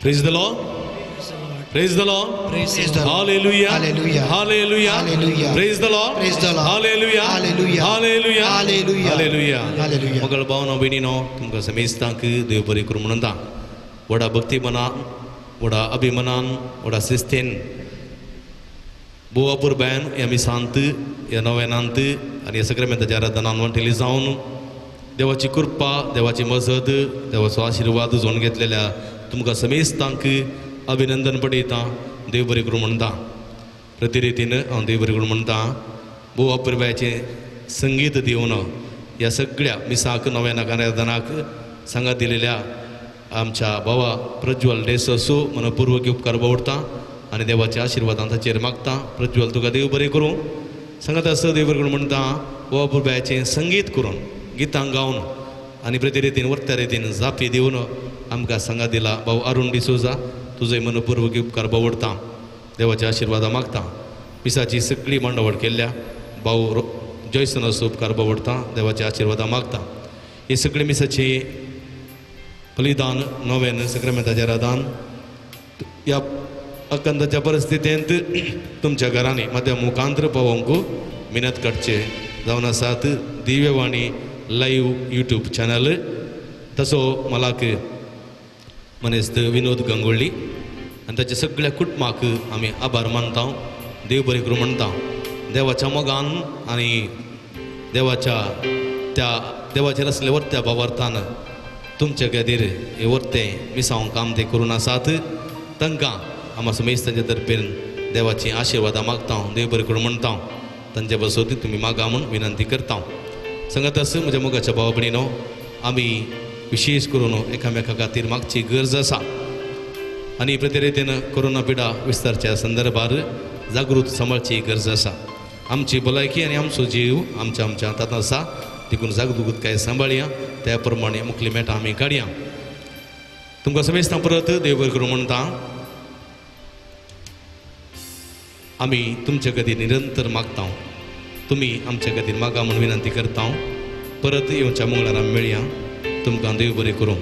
Praise the Lord. Praise the Lord. Praise the Lord. Hallelujah. Hallelujah. Hallelujah. Hallelujah. Praise the Lord. Praise the Lord. Hallelujah. Hallelujah. Hallelujah. Hallelujah. Hallelujah. Hallelujah. मगळ भावनो भयणीनो तुमकां समेस्तांक देव बरें करूं म्हणून व्हडा भक्ती मनान, व्हडा अभिमानान, व्हडा शिस्तीन भोव अपुरबायेन ह्या मिसांत ह्या नव्यानांत आनी ह्या सक्रामेंताच्या आराधनान वांटेली जावन देवाची कृपा, देवाची मजत, देवाचो आशिर्वाद जोडून घेतलेल्या तुमकां समेस्तांक अभिनंदन पडयता, देव बरें करूं म्हणटा. प्रतिरितीन हांव देव बरें करूं म्हणटा. भोव अपुरबायेचें संगीत दिवन ह्या सगळ्या मिसाक नव्यानाक आराधनाक सांगात दिलेल्या आमच्या बाबा प्रज्वल डेसो मनपूर्वक उपकार बावडटा आनी देवाच्या आशिर्वादान ताचेर मागता. प्रज्वल तुका देव बरें करूं. सांगात आसा देव बरें करूं म्हणटा. भोव अपुरबायेचें संगीत करून गितां गावन आनी प्रतिरितीन वर्त्या रितीन जापी दिवन आमकां सांगात दिला भाऊ अरुण डिसोजा, तुजोय मनपूर्वक उपकार बावडटा, देवाच्या आशिर्वादां मागता. मिसाची सगळी मांडावळ केल्ल्या भाऊ जॉयसन असो उपकार बावडटा, देवाच्या आशिर्वादां मागता. हे सगळे मिसाची बलिदान नव्यान सक्रामेंताच्या आराधन ह्या अकंदाच्या परिस्थितींत तुमच्या घरांनी मध्या मुखांतर पावोवंक मिनत काडचे जावन आसात दिव्यवाणी लायव्ह यूट्यूब चॅनल. तसो मलाक मनेस्त विनोद गंगोळ्ळी आनी ताच्या सगळ्या कुटुंबाक आमी आभार मानता, देव बरें करूं म्हणटा. देवाच्या मोगान आनी देवाच्या त्या देवाचेर आसले वर्त्या भावार्थान तुमच्या खातीर हे वर्तें मिसांव काम ते करून आसात. तांकां आमा समेस्त तांच्या तर्फेन देवाची आशिर्वादां मागता, देव बरें करूं म्हणटा. तांच्या बसोती तुमी मागा म्हूण विनंती करता. सांगत आसा म्हज्या मोगाच्या भाव भयणीनो, आमी विशेष करून एकामेका खातीर मागची गरज आसा आनी प्रतिरितीन कोरोना पिडा विस्तारच्या संदर्भार जागृत सांबाळची गरज आसा. आमची भलायकी आनी आमचो जीव आमच्या आमच्या हातांत आसा, देखून जागृताय सांबाळया, त्या प्रमाणे मुखली मेटां आमी काडया. तुमकां समेस्तां परत देव बरें करूं म्हणटा. आमी तुमच्या खातीर निरंतर मागता, तुमी आमच्या खातीर मागा म्हूण विनंती करता. परत येवच्या मंगळारा मेळया. तुमकां देव बरें करूं.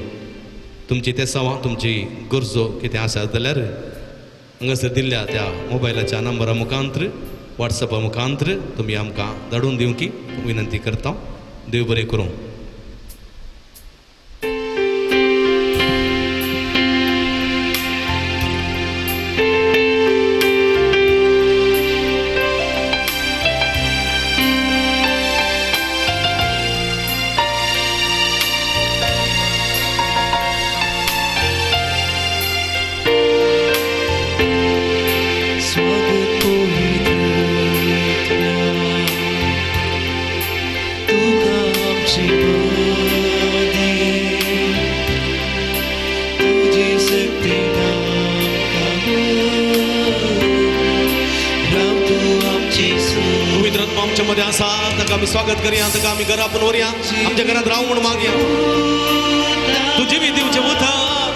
तुमची तेसावां, तुमची गरजो कितें आसा जाल्यार हांगासर दिल्ल्या त्या मोबायलाच्या नंबरा मुखांतर, वॉट्सॅपा मुखांतर तुमी आमकां धाडून दिवंकी विनंती करता. देव बरें करूं. स्वागत करूया, ताका आमी घरा आपूण व्हरया, आमच्या घरांत राव म्हूण मागया. तुजी बी दिवचें उतर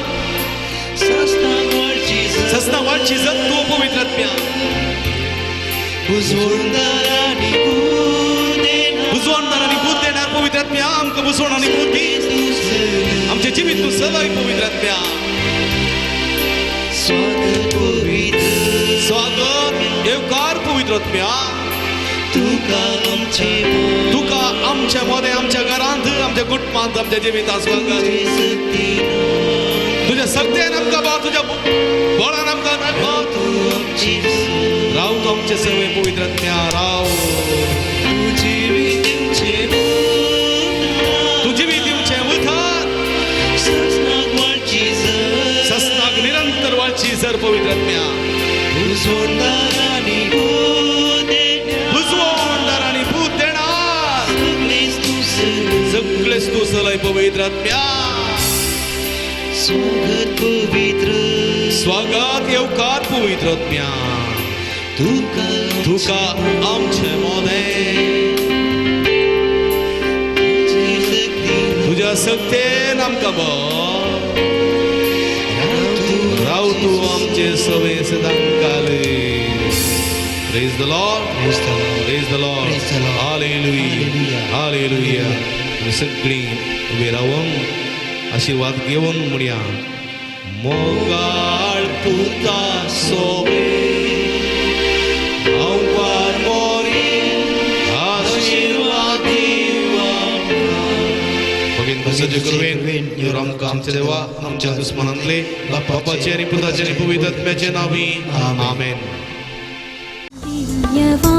सस्ता वाडची जर तूं पवित्र आत्म्या बुजवणदार आनी बूद देणार पवित्र आत्म्या, आमकां बुजवण आनी बूद दी. आमचें जिवीत तूं सदांय पवित्र आत्म्या. स्वागत येवकार पवित्र आत्म्या. तुका आमच्या मदें, आमच्या घरांत, आमच्या कुटुंबांत, आमच्या जिवितांत स्वागत. तुज्या शक्तेन आमकां भाव, तुज्या बळान आमकां राव तूं आमचे सगळे पवित्र आत्म्या. राव तुजी दिवचें उतर सस्नाक निरंतर वाळची सर पवित्र आत्म्या. सगळेच तूं सलय पवित्र आत्म्या. स्वागत पवित्र, स्वागत येवकार पवित्र आत्म्या. तुका आमचे मोदें तुज्या शक्तेन आमकां बळ राव तूं आमचे सवे सदांकाल. Praise the Lord. Praise the Lord. Praise the Lord. Praise the Lord. Hallelujah. Hallelujah. सगळीं उबी रावन आशिर्वाद घेवन म्हणया. मोगाळ पुता सोबे हांव मोरी आशिर्वाद भगीन तुजो कृपेन आमकां आमच्या देवा आमच्या दुस्मनांतले बापाचे आनी पुताचे आनी पवित्र आत्म्याचे नांवी आमेन. दिव्यवाणी.